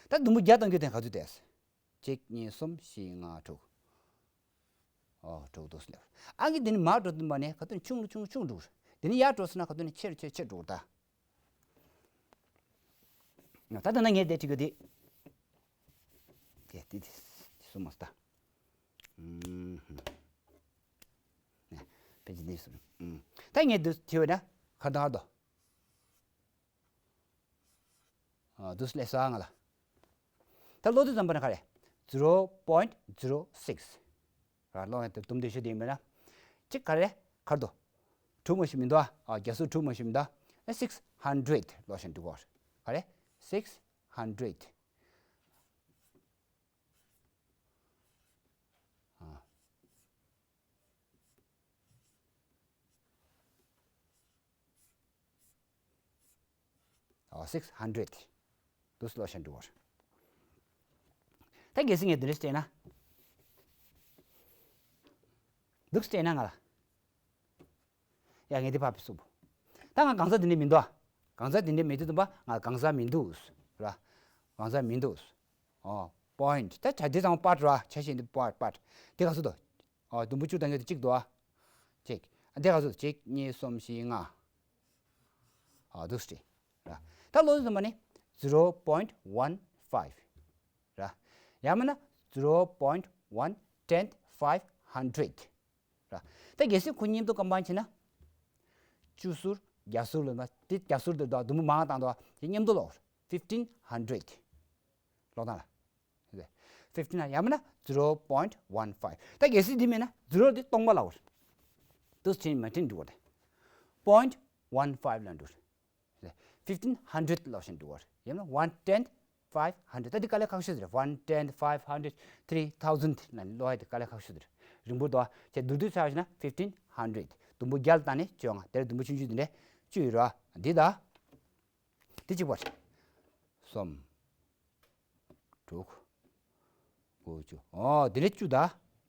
ད་དུམ་བུ་བརྒྱ་དང་གི་དེ་ག་ཚོད་དེ། གཅིག་གཉིས་གསུམ་བཞི་ལྔ་དྲུག་ཨོ་དྲུག་འདུག་སེ་སླེབས། ཨ་གི་འདི་ནི་མར་འགྲོ་དུས་མ་ནས་ག་དུས་ཆུང་རུ་ཆུང་རུ་ཆུང་འགྲོ་གི་རེད། འདི་ནི་ཡར་འགྲོ་སོང་ན་ག་དུས་ནས་ཆེ་རུ་ཆེ་རུ་ཆེ་རུ་འགྲོ་གི་རེད་ད། ད་ལྟ་ན་ངས་འདི་བྲིས་གི་འདི། དེ་དེ་དེ་སུ་མ་སྟ། ཨུམ། ནས་ཕལ་ཆེར་འདི་སུ། ཨུམ། ད་ངས་འདི་བྲིས་བས་ན་ག་ད་ག་དོ། ཨ་འདུག་སེ་སླེབས་སོང་ང་ལ། ད་ཀློག་དུས་ཙམ་པ་ན་ག་རེ། zero point zero six། ར་ཀློག་ཡང་དེ་དུམ་བདེ་ཤོས་དེ་ཡིན་པས་ན། གཅིག་ག་རེ་གར་དུ། དྲུག་མ་ཞིག་མི་འདུག་ཨ། ཨ་རྒྱ་སོར་དྲུག་མ་ཞིག་མི་འདུག་ཨ། six hundred ཀློག་བཞིན་འདུག་གོ། ག་རེ། six hundred། ཨ། ཨ། six hundred། འདུག་སེ་ཀློག་བཞིན་འདུག་གོ། ད་གལ་སྲིད་ངས་འདི་འདྲ་བལྟས་ན། འདུག་སེ་བལྟས་ན་ང་ལ། ཡ་ངས་འདི་ཕར་ཕུད་སོང་། ད་ང་གང་ཟག་འདི་འདྲ་མི་འདུག་ཨ། གང་ཟག་འདི་འདྲ་མེད་དུས་ཙམ་པ་ང་གང་ཟག་མི་འདུག་ར། གང་ཟག་མི་འདུག་ཨོ། point། ད་ཆ་འདི་ཚང་མ་part ར། ཆ་ཤས་འདི་part part། དེ་ག་ཚོད་འདུག་ཨོ། དུམ་བུ་བཅུ་གཏོང་རྒྱུ་དེ་གཅིག་འདུག་ཨ། གཅིག་ཨ། དེ་ག་ཚོད་འདུག་གཅིག་གཉིས་གསུམ་བཞི་ལྔ། ཨོ་འདུག་སེ་རེད། ར། ད་ཀློག་དུས་ཙམ་པ་ནི་zero point one five། ར། ཡང་མིན་ན་zero point one ten five hundred། ར། ད་གལ་སྲིད་ཁོ་མཉམ་དུ་combine བྱས་ན། བཅུ་ཟུར་བརྒྱ་ཟུར་ལ་ན་དེ་བརྒྱ་ཟུར་དེ་དང་དུམ་བུ་མང་བཏང་དོ། དེ་མཉམ་དུ་ཀློག fifteen hundred། ཀློག་སྟངས་ལ། fifteen ཡང་མིན་ན་zero point one five། ད་གལ་སྲིད་འདི་མེད་ན་zero དེ་སྟོང་པ་ལ་འོར། དུ་ཕྱིན་མ་ཕྱིན་འགྲིག་གོ། དེ་point one five ལ་འགྲོ། fifteen hundred ལབ་བཞིན་འགྲོ་བར། ཡང་ན་one ten five hundred། ད་འདི་དཀའ་ལས་ཁག་ཤོས་རེད། one ten five hundred three thousand ལ་ཀློག་ཡ་དེ་དཀའ་ལས་ཁག་ཤོས་རེད། རིང་པོ་འདུག་ཨ། བྱས་བསྡུ་བསྡུ་ཆགས་ན་fifteen hundred། དུམ་བུ་བརྒྱ་ལ་བཏང་ནས་བཅོ་ལྔ། དེར་དུམ་བུ་ཆུང་ཆུང་དེ་འདྲ་བཅུ་ཡོད་ར། འདི་ད། འདི་གཅིག་པ་རེད། གསུམ། དྲུག་དགུ་བཅུ། ཨོ་འདི་ནས་བཅུ་ད།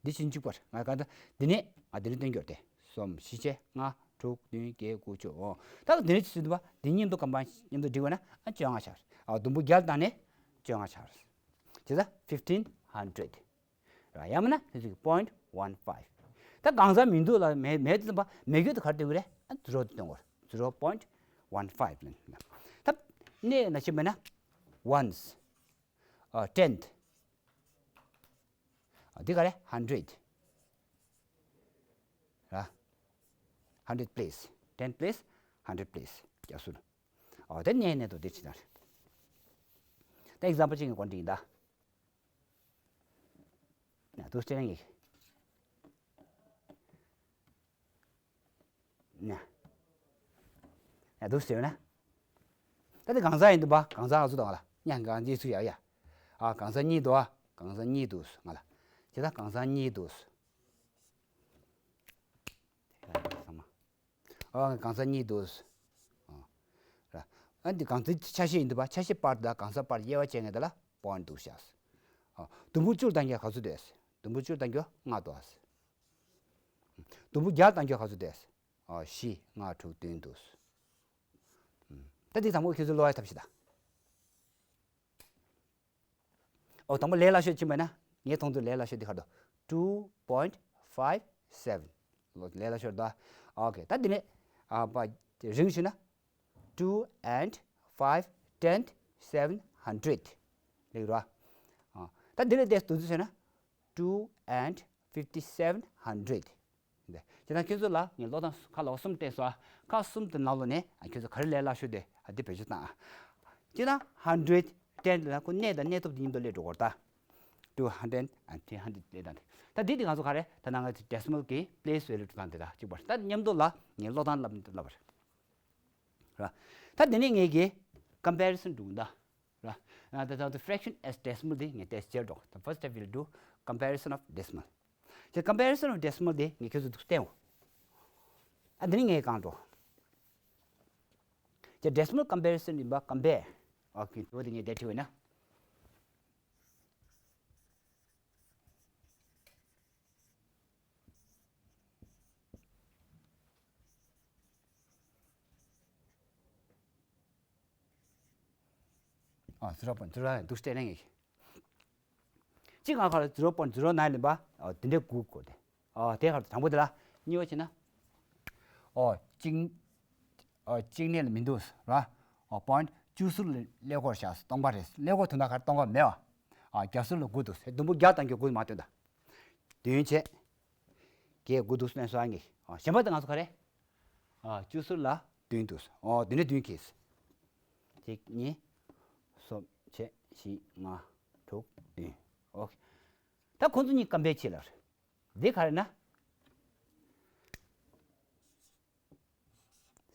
འདི་ཕྱིན་གཅིག་པར་ང་ག་ད། འདི་ནས་ང་འདི་ནས་སྟོན་རྒྱུར་ཏེ། གསུམ་བཞི་བཅས་ལྔ་དྲུག་བདུན་བརྒྱད་དགུ་བཅུ། ཨོ་ད་འདི་ནས་ཕྱིན་པ་འདི་མཉམ་དུ་གམ་པ་མཉམ་དུ་བསྒྲིགས་པ་ན་ཨ་བཅོ་ལྔ་ཆགས། ཨ་དུམ་བུ་བརྒྱ་བཏང་ནས་བཅོ་ལྔ་ཆགས། བྱས་ཙང་fifteen hundred། ར་ཡང་མིན་ན་ཧི་ཟིག་point one five། ད་གང་ཟག་མི་འདུག་ལ་མེད་མེད་དུ་ལ་མེད་རྒྱུ་དེ་གར་སྟོན་གི་རེད། ཨ་zero དུ་སྟོན་གོ། zero point one five ལ། ད་གནས་ན་ཆེ་མེད་ན་ones། ཨ་tenth། ཨ་འདི་ག་རེ་hundred། ར། hundred place། ten place། hundred place། རྒྱ་ཟུར། ཨ་དེ་གནས་གནས་དུ་འདི་ཕྱི་ན་རེད། ད་example གཅིག་གི་སྐོར་འདི་ཡིན་ད། ན་དུ་སྟེ་ནས་ན། ཡ་འདུག་ཟེར་ན། ད་དེ་གང་ཟག་ཡིན་འདུག་པ། གང་ཟག་ང་ཚོ་དང་ལ་ཉ་གང་ཅི་ཚུ་ཡ་ཡ། ཨ་གང་ཟག་གཉིས་འདུག་ཨ། གང་ཟག་གཉིས་འདུག་ང་ལ། དེ་ད་གང་ཟག་གཉིས་འདུག་ཨ་གང་ཟག་གཉིས་འདུག་ཨ་ར། ཨ་འདི་གང་ཟག་ཆ་ཤས་ཡིན་འདུག་པ། ཆ་ཤས་པར་དང་གང་ཟག་པར་དབྱེ་བ་བྱས་ངེས་དེ་ལ་point འདུག་ཤག་ཨ་དུམ་བུ་བཅུར་བཏང་རྒྱུ་ག་ཚོད་འདུག་དུམ་བུ་བཅུར་བཏང་རྒྱུ་ལྔ་འདུག་ཨ། དུམ་བུ་བརྒྱ་བཏང་རྒྱུ་ག་ཚོད་འདུག་ཨ་བཞི་ལྔ་དྲུག་བདུན་འདུག་ད་འདི་དང་པོ་ཁྱེད་ཚོ་ཀློག་ཡ་ཐབས་ཤེས་དང་། ཨོ་དང་པོ་ལས་སླ་ཤོས་ཕྱིན་པ་ན་ངའི་མཐོང་ཚུལ་ལས་སླ་ཤོས་འདི་ག་རེ་འདུག two point five seven། ལས་སླ་ཤོས་རེད་དོ། ཨོ་ཁེ། ད་འདི་ནས་ཨ་པ་རིང་ཞུ་ན་two and five ten seven hundred ལེགས་རོ། ཨ་ད་འདི་ལས་དེ་དུ་ཚོད་ཟེར་ན། two and fifty seven hundred། འདི་ཁྱེད་རང་ཁྱེད་ཚོ་ལ་ངས་ཀློག་སྟངས་ཁ་ལོ་གསུམ་བསྟན་སོང་། ཁ་གསུམ་དུ་ནང་ལོགས་ནས་ཁྱེད་ཚོ་ག་རེ་ལས་སླ་ཤོས་དེ་འདི་བེད་སྤྱོད་བཏང་། ཁྱེད་རང་hundred ten ལ་ཁོ་གནས་དང་གནས་ཐོབ་དེ་མཉམ་དུ་ལས་འགྲོ་གོ་ར་ད། two hundred and three hundred ལས་དང་། ད་འདི་དེ་ང་ཚོ་ག་རེ་ད་ནང་ང་decimal གི་place value བཏང་དེ་ད་གཅིག་པ་ད་མཉམ་དུ་ལ་ངས་ཀློག་སྟངས་ལབ་ལབ་པ་རེད། ར། ད་དེ་ནས་ངས་ཀྱི་comparison འགྲོ་གི་ད། ར། ད་ད་fraction as decimal དེ་ངས་test བྱེད་འགྲོ། The first step will do comparison of decimal། དེ་comparison of decimal དེ་ངས་ཁྱོད་ཚོ་འདུག་བསྟན་འོ། ཨ་དེ་ནས་ངས་གང་འགྲོ། དེ་decimal comparison ཡིན་པ་compare། ཨོ་ཁེ། དེ་ངས་དེ་བྲིས་བས་ན། ཨ་zero point zero nine འདུག་སྟེ་ནས་ངས། གཅིག་ང་ཁ་ལ་zero point zero nine ལེན་པ། ཨ་དེ་འདྲའི་དགུ་སྐོར་ཏེ། ཨ་དེ་ག་རེ་དང་པོ་དེ་ལ་གཉིས་པ་བྱས་ན། ཨོ་གཅིག་ཨོ་གཅིག་གནས་ལ་མི་འདུག་ར། ཨོ་point བཅུ་གསུམ་ལ་ཀླད་ཀོར་བཞག་སྟོང་པ་རེད། ཀླད་ཀོར་དོན་དག་ག་རེ་སྟོང་པ་མེད་པ། ཨ་བརྒྱ་གསུམ་ལ་དགུ་འདུག་དུམ་བུ་བརྒྱ་གཏང་རྒྱུ་དགུ་མ་བཏོན་ད། བདུན་བྱས། བརྒྱད་དགུ་འདུག་ལེན་སོང་ངེས། ཨ་གཞན་པ་དེ་ང་ཚོ་ག་རེ། ཨ་བཅུ་གསུམ་ལ་བདུན་འདུག་ཨོ་བདུན་ནས་བདུན་གྱིས། གཅིག་གཉིས། གསུམ་བྱས་བཞི་ལྔ་དྲུག་བདུན། ཨོ་ཁེ། ད་ཁོང་ཚོ་གཉིས་ཀམ་པེར་བྱེད་ལ། འདི་ག་རེ་ན།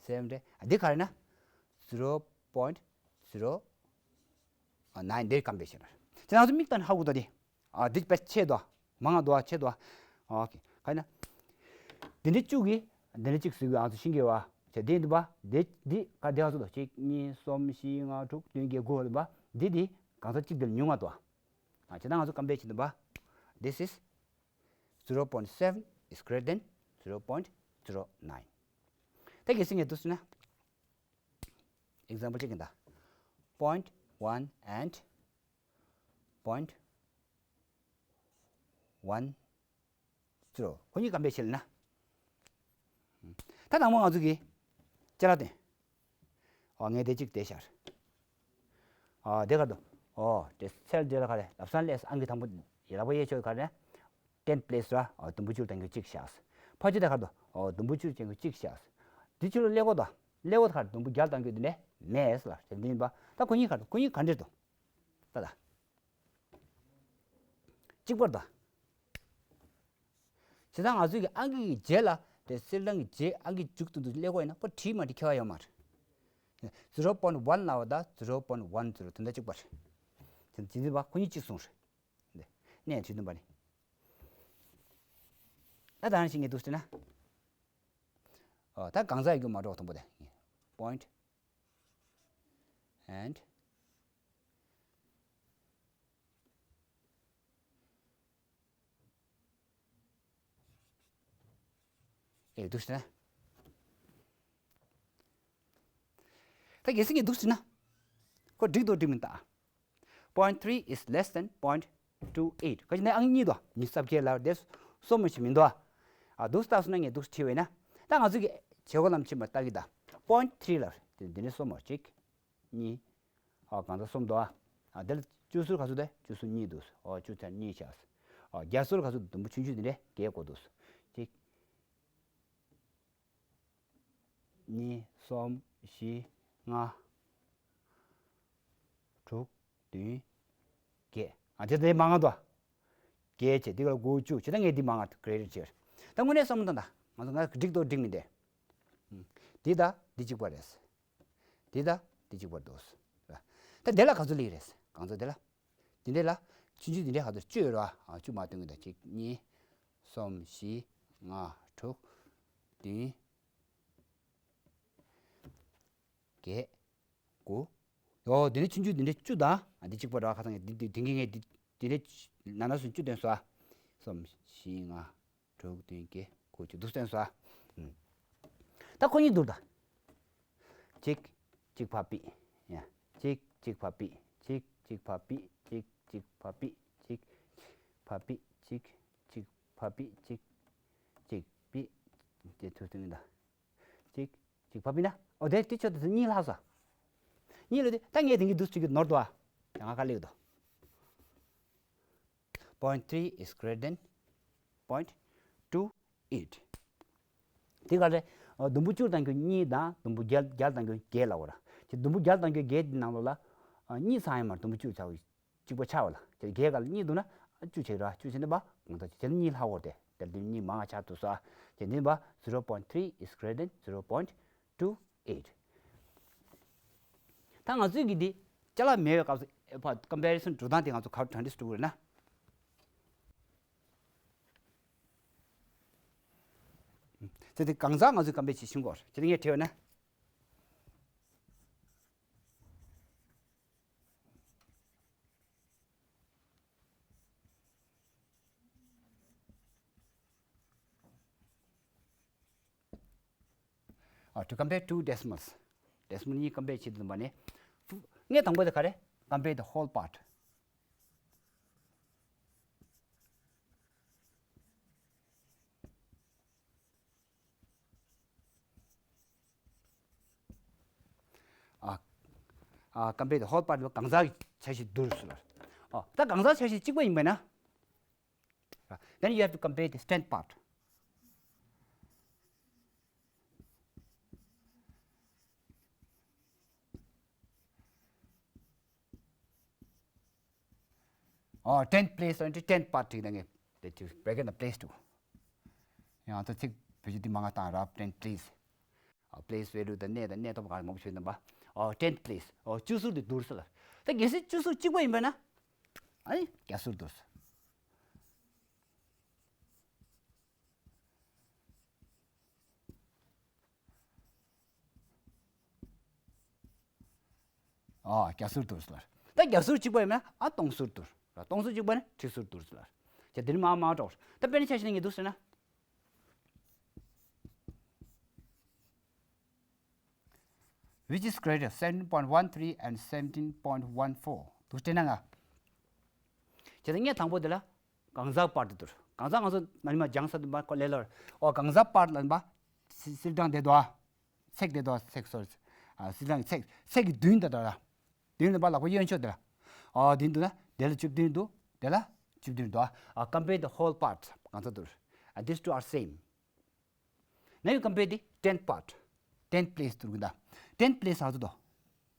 སེམས་རེད། འདི་ག་རེ་ན། zero point zero nine འདིར་ཀམ་པེར་བྱེད་ལ། ཁྱེད་རང་ཚོ་མིག་ལྟ་ནས་ཧ་གོ་ད་དེ། ཨ་འདི་དཔེ་ཆེ་དོ། མང་ང་དོ་ཆེ་དོ། ཨོ་ཁེ། ག་རེ་ན། འདི་འདྲའི་བཅུ་གི། འདི་འདྲའི་གཅིག་ཟེར་གི་ཨང་ཚོ་ཤིང་གི་བ། བྱས་འདི་འདི་བ། འདི་འདི་ག་འདི་ཨང་ཚོ་དོ། གཅིག་གཉིས་གསུམ་བཞི་ལྔ་དྲུག་བདུན་བརྒྱད་དགུ་བ་འདི་བ། འདི་འདི་གང་ཚ་གཅིག་འདིར་ཉུང་ང་དོ། ཨ་བྱས་ད་ང་ཚོ་ཀམ་པེར་བྱེད་འདི་བ། This is zero point seven is greater than zero point zero nine. ད་གལ་སྲིད་ངས་འདུག་ཟེར་ན། example གཅིག་ཡིན་ད། Point one and point one zero ཁོ་གཉིས་ཀམ་པེར་བྱེད་ལ་ན། ད་དང་པོ་ང་ཚོ་གིས་ཅ་ལག་སྟོན། ཨོ་ངས་དེ་གཅིག་དེ་ཤར། ཨོ་དེ་ག་དུ། ཨོ་དེ་སེལ་དེ་ལ་ག་རེ་ལབ་སང་ལས་ཨང་ཀི་དང་པོ་ཡི་ལག་པ་གཡས་ཕྱོགས་ག་རེ། ten place ར། ཨོ་དུམ་བུ་བཅུར་གཏང་རྒྱུ་གཅིག་བཞག་ཕ་ཆུ་དེ་ག་དུ། ཨོ་དུམ་བུ་བཅུར་གཏང་རྒྱུ་གཅིག་བཞག་དེ་ཆུ་ལ་ཀླད་ཀོར་དང་། ཀླད་ཀོར་ག་རེ་དུམ་བུ་བརྒྱ་གཏང་རྒྱུ་དེ་ནས་མེད་ལ་དེ་འདི་ཡིན་པ། ད་ཁོ་གཉིས་ག་རེ་ཁོ་གཉིས་ག་འདྲེ་དུ། ད་ད། གཅིག་པར་དང་། བྱས་ཙང་ང་ཚོའི་གི་ཨང་ཀི་གི་རྗེས་ལ་དེ་སིལ་གྲངས་ཀྱི་རྗེས་ཨང་ཀི་མཇུག་ཏུ་འདུག་ཀླད་ཀོར་ཡིན་ན་ཁོ་བྲིས་མ་བྲིས་ཁྱད་པར་ཡོད་མ་རེད། zero point one ལབ་པ་དང་zero point one zero དེ་འདྲ་གཅིག་པ་རེད། དེ་ཇི་འདི་བ་ཁོ་གཉིས་གཅིག་གསུངས་རེད། འདི་གནས་བྲིས་འདུག་པ་ནི། ད་ད་ནང་བཞིན་ངས་འདུག་ཟེར་ན། ཨོ་ད་གང་ཟག་ཡོད་རྒྱུ་མ་གྲོགས་དང་པོ་དེ། Point and ཨེ་འདུག་ཟེར་ན། ད་གལ་སྲིད་ངས་འདུག་ཟེར་ན། ཁོ་འགྲིག་འདུག་འགྲིག་མིན་ལྟ། Point three is less than point two eight ག་ཅི་ནས་ཨང་གཉིས་དོ། ཉི་ཤུ་རྩ་བརྒྱད་ལ་དེ་སོ་མོ་ཞིག་མིན་འདུག་ཨ་འདུག་ལྟ་སོང་ན་ངས་འདུག་ཁྲིད་པས་ན། ད་ང་ཚོ་གི་བྱེད་སྒོ་ལམ་ཕྱིན་པ་ལྟ་གི་ད། Point three ལ་དེ་འདི་ནས་སོ་མོ་གཅིག་གཉིས། ཨ་གང་ལྟར་གསུམ་འདུག་ཨ་དེ་ལ་བཅུ་གསུམ་ག་ཚོད་དེ་བཅུ་གསུམ་གཉིས་འདུག་ཨ་བཅུ་ཚན་གཉིས་བྱས། ཨ་བརྒྱ་གསུམ་ག་ཚོད་དུམ་བུ་ཆུང་ཆུང་དེ་འདྲས་བརྒྱད་དགོས་འདུག་གཅིག་གཉིས། གསུམ། བཞི། ལྔ། དྲུག་བདུན། བརྒྱད། ཨ་དེ་དེ་མང་ང་དོ། བརྒྱད་བྱས་འདི་ག་ལ་དགུ་བཅུ་བྱས་ད་ངས་འདི་མང་ང་གི་རེད་བྱས། ད་དངོས་གནས་བསམ་བློ་བཏང་ད་ང་ཚོ་ང་འགྲིག་འདུག་འགྲིག་མི་འདུག་འདི་ད་འདི་གཅིག་པ་རེད། འདི་ད་འདི་གཅིག་པ་འདུག་ད་འདི་ལ་ག་ཚོད་སླེབས་རེད། གང་ཚོད་འདི་ལ། འདི་འདྲས་ལ། ཆུང་ཆུང་འདི་འདྲས་ག་ཚོད་བཅུ་ཡོད་རེད་བ། ཨ་བཅུ་མ་བཏོན་གི་ད་གཅིག་གཉིས། གསུམ། བཞི། ལྔ། དྲུག་བདུན། བརྒྱད། དགུ། ཡོ་འདི་འདྲས་ཆུང་ཆུང་འདི་འདྲས་བཅུ་དང་ཨ་འདི་གཅིག་པ་རེད་བ། ཁ་སང་ངས་འདི་འདི་འདི་འདི་འདི་འདི་འདྲས་ན་ན་སུ་བཅུ་བཏོན་སོང་ཨ། གསུམ། བཞི། ལྔ། དྲུག་བདུན་བརྒྱད་དགུ་བཅུ་འདུག་བསྟན་སོང་ཨ། ད་ཁོ་གཉིས་འདུག་ད། གཅིག་གཅིག་ཕ་པི། ཡ། གཅིག་གཅིག་ཕ་པི། གཅིག་གཅིག་ཕ་པི། གཅིག་གཅིག་ཕ་པི། གཅིག་ཕ་པི། གཅིག་གཅིག་ཕ་པི། གཅིག་གཅིག་པི། དེ་ཐུབ་ཐུབ་ཡིན་ད། གཅིག་གཅིག་ཕ་པི་ན། ཨོ་དེ་དེ་ཆོད་དེ་གཉིས་ལྷག་ས། གཉིས་ལ་དེ་ད་ངས་དེང་གི་འདུག་ཅིག་གི་ནོར་དུ་ཨ། ཡང་ང་ཁ་ལེགས་དོ། Point three is greater than point two eight. དེ་ག་རེ། ཨ་དུམ་བུ་བཅུར་བཏང་རྒྱུ་གཉིས་དང་དུམ་བུ་བརྒྱད་བརྒྱད་བཏང་རྒྱུ་བརྒྱད་ལ་བར། དེ་དུམ་བུ་བརྒྱད་བཏང་རྒྱུ་བརྒྱད་དེ་ནང་ལོགས་ལ། ཨ་གཉིས་ཚང་ཡང་མར་དུམ་བུ་བཅུར་ཚང་བའི་གཅིག་པ་ཆགས་པ་ལ། དེ་བརྒྱད་ག་ལ་གཉིས་འདུག་ན་ཨ་བཅུ་བྱེད་ར་བཅུ་བྱེད་ན་པ་གང་ལྟར་བྱེད་ན་གཉིས་ལྷག་འོར་ཏེ་དེར་དུ་གཉིས་མང་ང་ཆགས་ཐུབ་སོ། དེ་འདི་པ་zero point three is greater than zero point two eight. ད་ང་ཚོས་ཀྱི་འདི་ཅ་ལག་མེད་པའི་སྐབས་སུ་ཨེ་ཕ་comparison འགྲོ་སྟངས་དེ་ང་ཚོ་ག་བར་དྲང་འདི་སུ་འགྲོ་དགོས་རེད་ན། དེ་དེ་གང་ཟག་ང་ཚོས་compare བྱེད་ཤེས་དགོས་རེད། དེ་ངས་བྲིས་པ་ན། ཨ། To compare two decimals. decimal གཉིས་compare བྱེད་དུས་པ་ནི། ངས་དང་པོ་དེ་ག་རེ། compare the whole part. ཨ། compare the whole part གང་ཟག་གི་ཆ་ཤས་བསྡུར་ཟེར་ལ། ཨོ། ད་གང་ཟག་ཆ་ཤས་གཅིག་པ་ཡིན་པ་ན། Then you have to compare the tenth part. Oh, tenth place and tenth part ཅིག་ནང་གི་དེ་ཅིག་break in the place དུ། ཡང་ད་ཚིག་བེད་སྤྱོད་འདི་མང་ང་བཏང་ར། tenth place. ཨ། place value དང་གནས་དང་གནས་སྟངས་གང་མང་པོ་ཞིག་ཡོད་པ། ཨོ། tenth place. ཨོ། བཅུ་ཟུར་དེ་བསྡུར་ཟེར་ལ། ད་གལ་སྲིད་བཅུ་ཟུར་གཅིག་པ་ཡིན་པ་ན། ཨ་ནི་བརྒྱ་ཟུར་བསྡུར་ཟེར། ཨ། བརྒྱ་ཟུར་བསྡུར་ཟེར་ལ། ད་བརྒྱ་ཟུར་གཅིག་པ་ཡིན་ན། ཨ། སྟོང་ཟུར་བསྡུར་ལ། སྟོང་ཟུར་གཅིག་པ་ནི་ཁྲི་ཟུར་བསྡུར་ཟེར་ལ། ཇ་འདིར་མ་མ་འགྲོ། ད་དཔེར་ན་ཆ་བཞག་ན་ངས་འདུག་ཟེར་ན། Which is greater, seventeen point one three and seventeen point one four? འདུག་སྤྲད་ན་ང་། ཇ་ད་ངས་དང་པོ་དེ་ལ་གང་ཟག་པར་དེ་བསྡུར། གང་ཟག་ང་ཚོ་མ་ནི་མ་སྦྱངས་ས་དུ་མ་ཁོ་ལེ་ལོར། ཨོ། གང་ཟག་པར་ལ་མ། སིལ་སིལ་གྲངས་དེ་དོ། ཚེག་དེ་དོ། ཚེག་སོར། ཨ། སིལ་གྲངས་ཀྱི་ཚེག་ཚེག་གི་བདུན་དེ་དོ་ར། བདུན་ལ་པ་ལག་པ་གཡོན་ཕྱོགས་དེ་ལ། ཨ། བདུན་འདུག་ན་དེ་ལ་བཅུ་བདུན་འདུག་དེ་ལ་བཅུ་བདུན་འདུག་ཨ། compare the whole part གང་ཟག་བསྡུར། ཨ། these two are same. Now you compare the tenth part. tenth place བསྡུར་གི་ད། tenth place ཧ་ཚོ་དོ།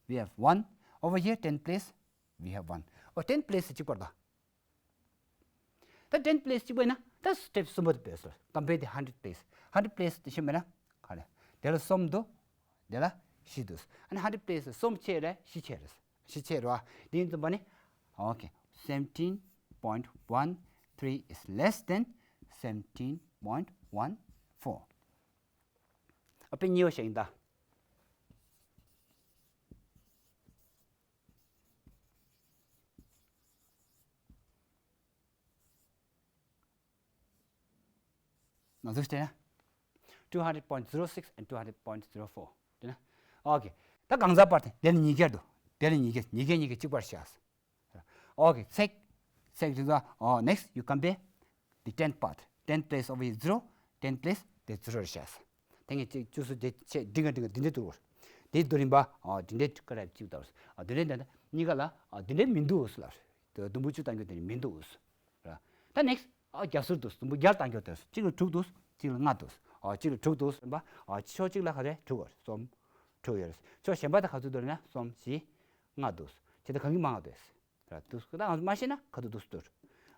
We have one. Over here, tenth place, we have one. ཨོ། tenth place གཅིག་པར་ད། ད་tenth place གཅིག་པ་ཡིན་ན་ད་step གསུམ་པ་དེ་བས་སོ། Compare the hundred place. hundred place དེ་ཤེས་མེད་ན་ག་རེ། དེ་ལ་གསུམ་འདུག་དེ་ལ་བཞི་འདུག་ཨ་ནི་hundred place གསུམ་ཆེ་རེད། བཞི་ཆེ་རེད། བཞི་ཆེ་རེད་བ། དེ་ཡིན་ཙམ་པ་ནི། Okay, seventeen point one three is less than seventeen point one four. ཨ། དཔེ་གཉིས་པ་ཞིག་ཡིན་ད། ང་ཚོས་བལྟས་ན། two hundred point zero six and two hundred point zero four བལྟས་ན། Okay. ད་གང་ཟག་པར་དེ་དེ་ལ་ཉིས་བརྒྱ་འདུག་དེ་ལ་ཉིས་བརྒྱ། ཉིས་བརྒྱ་ཉིས་བརྒྱ་གཅིག་པར་བཞག Okay. ཚེག་ཚེག་དེ་ཚོ། Oh, next you compare the tenth part. tenth place over here zero. tenth place དེ་zero རེད་བཞག་དེ་ངས་གཅིག་བཅུ་སུ་དེ་ཆེ་འདི་ག་འདི་ག་འདི་འདྲ་འདུག་དེ་བསྡུར་རིམ་པ། ཨོ། འདི་འདྲའི་ཀ་ར་གཅིག་དང་། ཨ། འདི་འདྲའི་འདི་འདྲ་གཉིས་ཀ་ལ། ཨ། འདི་འདྲའི་མི་འདུག་ཟེར་ལ། དུམ་བུ་བཅུ་བཏང་རྒྱུ་དེ་ནི་མི་འདུག་ཟེར། ད་next. ཨ། བརྒྱ་ཟུར་འདུག་དུམ་བུ་བརྒྱ་བཏང་རྒྱུ་དེ། གཅིག་ལ་དྲུག་འདུག་གཅིག་ལ་ལྔ་འདུག་ཨ། གཅིག་ལ་དྲུག་འདུག་ཟེར་པ། ཨ། ཕྱོགས་གཅིག་ལ་ག་རེ། དྲུག་ཡོད་རེད། གསུམ། དྲུག་ཡོད་རེད། ཕྱོགས་གཞན་པ་དེ་ག་ཚོད་འདུག་ན་གསུམ། བཞི། ལྔ་འདུག་བྱས་ཙང་གང་གིས་མང་བ་འདུག་ད་འདུག་ད་ང་ཚོ་མ་ཤེས་ན་ག་འདུག་འདུག་ཟེར།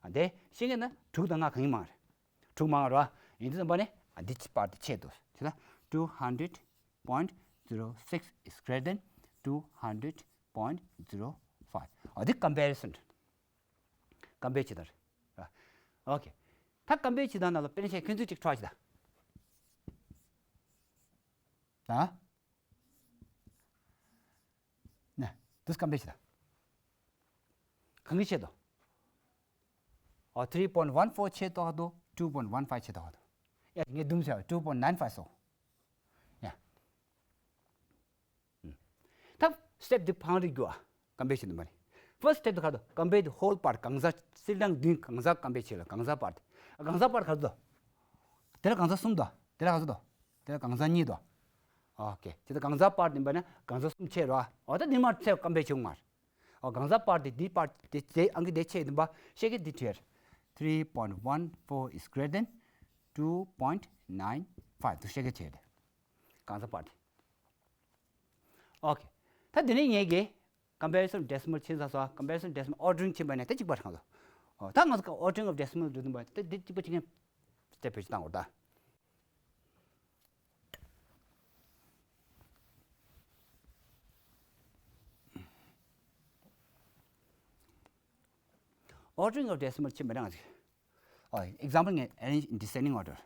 ཨ། དེ་ཤེས་མཁན་ན་དྲུག་དང་ལྔ་གང་གིས་མང་རེད། དྲུག་མང་ར། ཡིན་དུས་ཙམ་པ་ནི། ཨ། འདི་ཕར་དེ་ཆེ་འདུག་བྱས་ཙང་two hundred point zero six is greater than two hundred point zero five. ཨ། འདི་comparison རེད། compare བྱེད་སྟངས་རེད། ཨོ་ཁེ། ད་compare བྱེད་སྟངས་ནང་ལ་དཔེར་ན་ཆ་ཁྱོད་ཚོས་ཅིག་try བྱེད་དང་། ད། ནས། འདི་compare བྱེད་དང་། གང་གི་ཆེ་དོ། ཨོ། three point one four ཆེ་དོ་ག་དོ། two point one five ཆེ་དོ་ག་དོ། ཡ། ངས་བསྡུམས་བྱས། two point nine five སོ། ཡ། ད་step འདི་ཕར་རྒྱུག་ཨ། compare བྱེད་དུ་མ་རེད། first step དེ་ག་དོ། compare the whole part གང་ཟག་སིལ་གྲངས་བདུན་གང་ཟག་compare བྱེད་ལ། གང་ཟག་པར་དེ། གང་ཟག་པར་ག་ཚོད་དོ། དེ་ལ་གང་ཟག་གསུམ་དོ། དེ་ལ་ག་ཚོད་དོ། དེ་ལ་གང་ཟག་གཉིས་དོ། ཨོ་ཁེ། དེ་ལ་གང་ཟག་པར་དེ་ཡིན་པ་ན་གང་ཟག་གསུམ་ཆེ་རོ། ཨོ། ད་འདི་མར་ཚེ་compare བྱེད་དགོས་མ་རེད། ཨོ། གང་ཟག་པར་དེ་འདི་པར་དེ་དེ་ཨང་ཀི་དེ་ཆེ་ཡིན་པ་ཤེས་ཀྱི་འདི་བྲིས། three point one four is greater than two point nine five དུ་ཤེས་ཀྱི་བྱས་ཏེ། གང་ཟག་པར་དེ། ཨོ་ཁེ། ད་དེ་ནས་ངས་ཀྱི་comparison decimal ཕྱིན་ཚར་སོང་། comparison decimal ordering ཕྱིན་པ་ནས་ད་གཅིག་པ་རེད་གང་ཟག་ཨོ། ད་ང་ཚོ་ordering of decimal འགྲོ་དུས་པ་ད་འདི་གཅིག་པ་ཕྱིན་མཁན་དེ་བེད་སྤྱོད་བཏང་བར་ད། Ordering of decimal ཕྱིན་པ་རང་ཨོ། example ངས་arrange in descending order.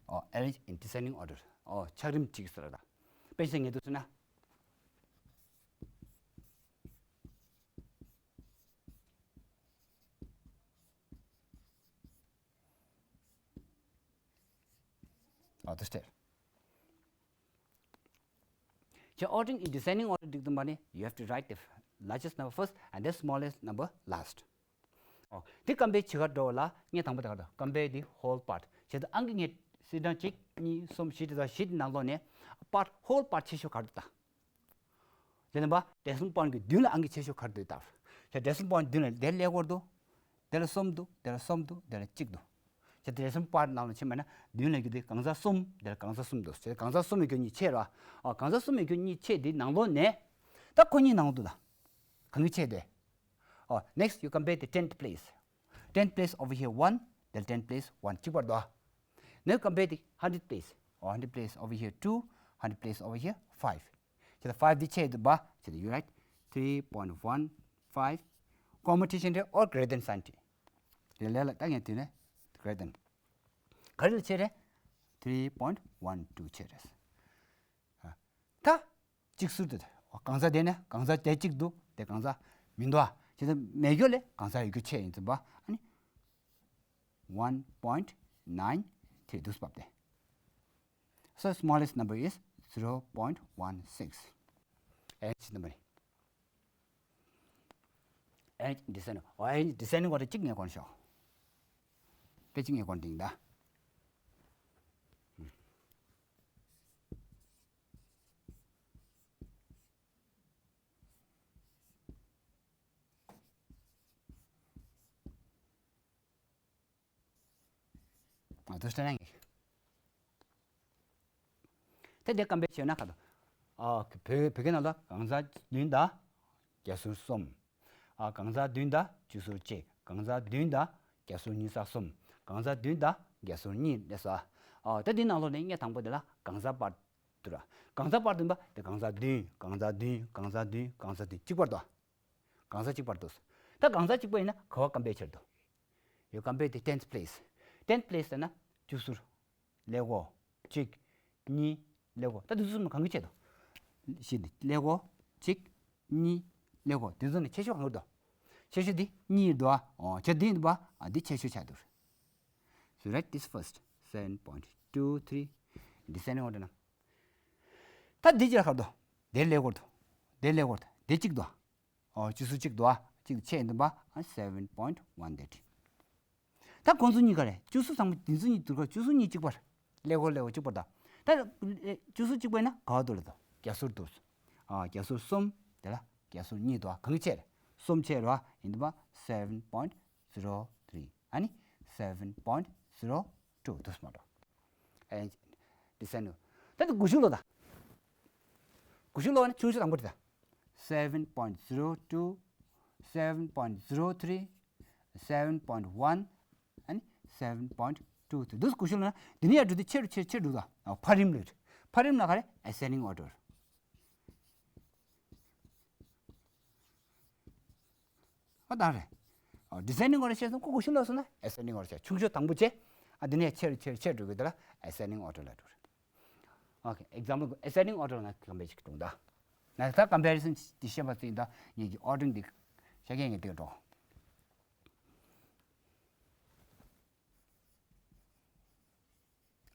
ཨོ། arrange in descending order. ཨོ། ཆགས་རིམ་བྲིས་ཟེར་ལ། དཔེ་ཆ་ངེས་འདུག་ཟེར་ན། ཨོ། དེ་ལྟར། ཁྱེད་ordering in descending order འགྲིག་འདུག་པ་ནི། You have to write the largest number first and the smallest number last. ཨོ། དེ་compare བྱེད་ག་འགྲོ་ལ་ངས་དང་པོ་དེ་ག་འགྲོ། Compare the whole part. བྱེད་དུ་ཨང་ཀི་ངས་སིལ་གྲངས་གཅིག་གཉིས་གསུམ་བཞི་དེ་དག་བཞི་དེ་ནང་ལོགས་ནས་part, whole part ཆེ་ཤོས་ག་རེ་འདུག་ད། དེ་ནས་པ་decimal point གི་མདུན་ལ་ཨང་ཀི་ཆེ་ཤོས་ག་རེ་འདུག་ད། ཁྱེད་decimal point མདུན་ལ་དེ་ཀླད་ཀོར་འདུག་དེ་ལ་གསུམ་འདུག་དེ་ལ་གསུམ་འདུག་དེ་ལ་གཅིག་འདུག་ཁྱེད་decimal point ནང་ལ་ཕྱིན་པ་ན་མདུན་ལ་གི་དེ་གང་ཟག་གསུམ། དེ་ལ་གང་ཟག་གསུམ་འདུག་ཁྱེད་གང་ཟག་གསུམ་ཡོད་རྒྱུ་གཉིས་ཆེ་ར། ཨ། གང་ཟག་གསུམ་ཡོད་རྒྱུ་གཉིས་ཆེ་དེ་ནང་ལོགས་ནས་ད་ཁོ་གཉིས་ནང་འདུག་ད། གང་གི་ཆེ་དེ། ཨོ། Next you compare the tenth place. Tenth place over here one, the tenth place one གཅིག་པ་འདུག Now compare the hundredth place. ཨོ། Hundredth place over here two, hundredth place over here five. ཁྱེད་five འདི་ཆེ་འདུག་པ། ཁྱེད་you write three point one five, comma བྲིས་ཤིང་རེད། Or greater than sign བྲིས། དེ་ལས་ལ་ད་ངས་དེ་ནས་greater than ག་རེ་ལ་ཆེ་རེད། Three point one two ཆེ་རེད། ད་གཅིག་ཟུར་དུ་གང་ཟག་དེ་ནས་གང་ཟག་དེ་གཅིག་འདུག་དེ་གང་ཟག་མི་འདུག་ཨ། ཁྱེད་མེད་རྒྱུ་ལས་གང་ཟག་ཡོད་རྒྱུ་ཆེ་ཡིན་ཙམ་པ། ཨ་ནི་one point nine three འདུག་བབ་སྟེ། So smallest number is zero point one six. ཨེ་ཅི་ནམ་བར་ཨེ་ཅི་descending། ཨོ། ཨེ་ཅི་descending order གཅིག་ངས་གོན་ཤོག་དེ་གཅིག་ངས་གོན་ཏིང་ད། ང་ཚོ་སྟེང་གི་དེ་དེ་ཀམ་པེར་བྱས་ན་ཁ་དོ། ཨ། བོད་བོད་སྐད་ནང་ལ་གང་ཟག་བདུན་དང་རྒྱ་ཟུར་གསུམ། ཨ། གང་ཟག་བདུན་དང་བཅུ་ཟུར་གཅིག་གང་ཟག་བདུན་དང་རྒྱ་ཟུར་གཉིས་ས་གསུམ། གང་ཟག་བདུན་དང་རྒྱ་ཟུར་གཉིས་ལས་སོ། ཨ། ད་འདི་ནང་ལོགས་ནས་ངས་དང་པོ་དེ་ལ་གང་ཟག་པར་དུ་ར། གང་ཟག་པར་དུ་ཡིན་པ་དེ་གང་ཟག་བདུན། གང་ཟག་བདུན། གང་ཟག་བདུན། གང་ཟག་བདུན། གཅིག་པར་དུ། གང་ཟག་གཅིག་པར་དུ། ད་གང་ཟག་གཅིག་པ་ཡིན་ན་ག་བ་ཀམ་པེར་བྱེད་དོ། You compare the tenth place. Tenth place ཟེར་ན་བཅུ་ཟུར། ཀླད་ཀོར། གཅིག་གཉིས། ཀླད་ཀོར། ད་དེ་ཚོ་གསུམ་གང་གི་ཆེ་དོ། ཞིག་ནི་ཀླད་ཀོར། གཅིག་གཉིས། ཀླད་ཀོར། དེ་ཚོ་ནི་ཆེ་ཤོས་གང་གི་དོ། ཆེ་ཤོས་འདི་གཉིས་འདུག་ཨ། ཨོ། ཆེ་འདི་འདུག་པ། ཨ། འདི་ཆེ་ཤོས་ཆགས་འདུག So write this first. Seven point two three. Descending order ན། ད་འདི་ཅི་ལ་ཁར་དོ། དེ་ཀླད་ཀོར་དོ། དེ་ཀླད་ཀོར་དོ། དེ་གཅིག་འདུག་ཨ། ཨོ། བཅུ་ཟུར་གཅིག་འདུག་ཨ། གཅིག་ཆེ་འདུག་པ། ཨ། Seven point one that. ད་ཁོང་ཚོ་གཉིས་ཀ་རེད། བཅུ་ཟུར་ཚང་མ་འདི་ཚོ་གཉིས་བསྡུར་ཁ་བཅུ་ཟུར་གཉིས་གཅིག་པར། ཀླད་ཀོར་ཀླད་ཀོར་གཅིག་པར་དང་། ད་བཅུ་ཟུར་གཅིག་པ་ཡིན་ན་ག་བ་འདུག་ལ་དོ། རྒྱ་ཟུར་འདུག་ཨ། རྒྱ་ཟུར་གསུམ། དེ་ལ་རྒྱ་ཟུར་གཉིས་འདུག་ཨ། གང་གི་ཆེ་རེད། གསུམ་ཆེ་རེད་པ། ཡིན་འདུག་པ། Seven point zero three ཨ་ནི་seven point zero two འདུག་མ་འགྲོ། ཨེ། འདི་སེ་ནུ། ད་དེ་དགུ་ཤུ་ལོ་ད། དགུ་ཤུ་ལོ་ནི་ཆུང་ཤོས་དང་པོ་དེ་ད། Seven point zero two, seven point zero three, seven point one, and seven point two three འདུག་དགུ་ཤུ་ལོ་ན་འདི་ནི་ཡར་འགྲོ་དུས་ཆེ་རུ་ཆེ་རུ་ཆེ་རུ་འགྲོ་ད། ཕ་རིམ་ལོས། ཕ་རིམ་ལ་ག་རེ། Ascending order། ཨ། ད་རེད། ཨ། Descending order བྱས་སོང་། ཁོ་དགུ་ཤུ་ལོ་སོང་ན་Ascending order བྱས། ཆུང་ཤོས་དང་པོ་བྱས། ཨ། འདི་ནས་ཆེ་རུ་ཆེ་རུ་ཆེ་རུ་འགྲོ་གི། དེ་ལ་Ascending order ལ་འགྲོ་རེད། Okay, example Ascending order ང་གང་འབད་ཅིག་དྲུང་ད། ང་ད་comparison འདི་བཤད་པ་ཙིག་ད་ངེད་ཀྱི་ordering འདི་བཤད་མཁན་ངེད་དེ་འགྲོ།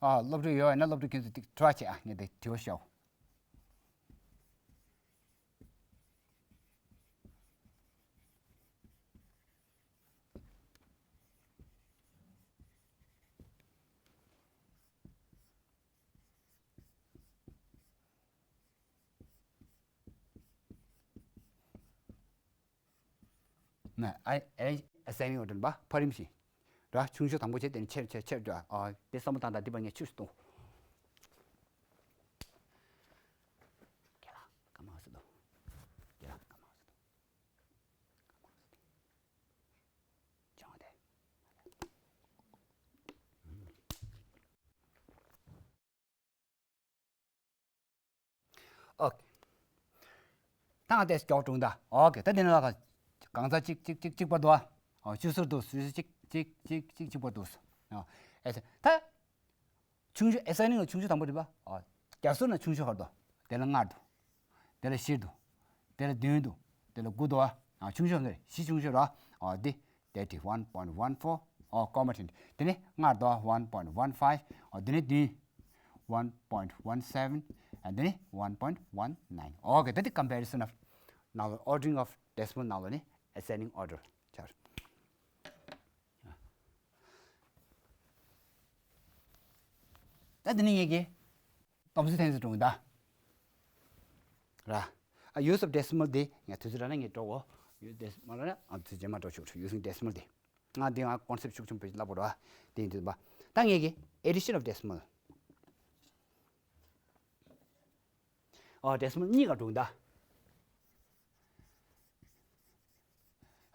ཨ། སློབ་ཕྲུག་ཡོད་ན་སློབ་ཕྲུག་ཁྱེད་ཚོ་ཏིག་try བྱེད་ཨ། ངས་དེ་དྲི་བ་ཤོག་ན། ཨ། ཨེ། Ascending order པ་ཕ་རིམ་བཞིན་ར། ཆུང་ཤོས་དང་པོ་བྱས། དེ་ནས་ཆེར་ཆེར་ཆེར་འགྲོ། ཨ། དེ་བསམ་བློ་བཏང་དང་། འདི་པ་ངས་ཆུ་ཞིག་བཏུང་། རྒན་ལགས་སྐར་མ་ཟེར་དོ། རྒན་ལགས་སྐར་མ་ཟེར་དོ། སྐར་མ་ཟེར་དོ། ཅང་དེ། Okay. ད་ང་དེ་སྐྱོག་དྲུང་ད། Okay. ད་དེ་ནས་ལ་ག་གང་ཟག་གཅིག་གཅིག་གཅིག་གཅིག་པར་འདུག་ཨ། ཨོ། བཅུ་ཟུར་འདུག་བཅུ་ཟུར་གཅིག་གཅིག་གཅིག་གཅིག་གཅིག་པར་འདུག་ཨ། ཨེ། ད་ཆུང་ཤོས། Ascending ལ་ཆུང་ཤོས་དང་པོ་རེད་པ། ཨ། རྒྱ་ཟུར་ན་ཆུང་ཤོས་ག་རེ་འདུག་དེ་ལ་ལྔ་འདུག་དེ་ལ་བཞི་འདུག་དེ་ལ་བདུན་འདུག་དེ་ལ་དགུ་འདུག་ཨ། ཨ། ཆུང་ཤོས་ངེར་བཞི་ཆུང་ཤོས་ར། ཨ། འདི། That is one point one four. ཨོ། comma བྲིས། དེ་ནས་ལྔ་འདུག one point one five. ཨོ། དེ་ནས་བདུན། One point one seven. ཨ་འདི་ནི་one point one nine. Okay, ད་འདི་comparison of ནང་ལོགས་ordering of decimal ནང་ལོགས་ནི་ascending order ཆགས། ད་འདི་ནི་ངེད་ཀྱི་སྡོམ་རྩིས་ཐེངས་སུ་གྲུང་ད། ར། ཨ་use of decimal དེ་ངས་དུས་ཚོད་རག་ན་ངས་འགྲོ་གོ། use decimal ར་ན་ཨ་དུས་རྗེས་མ་འགྲོ་ཆོག using decimal དེ། ང་འདི་ང་concept ཤུགས་ཆེན་པོ་བརླག་པོ་ར། དེ་ཡིན་དུས་པ། ད་ངེད་ཀྱི་addition of decimal. ཨོ་decimal གཉིས་ཀ་གྲུང་ད།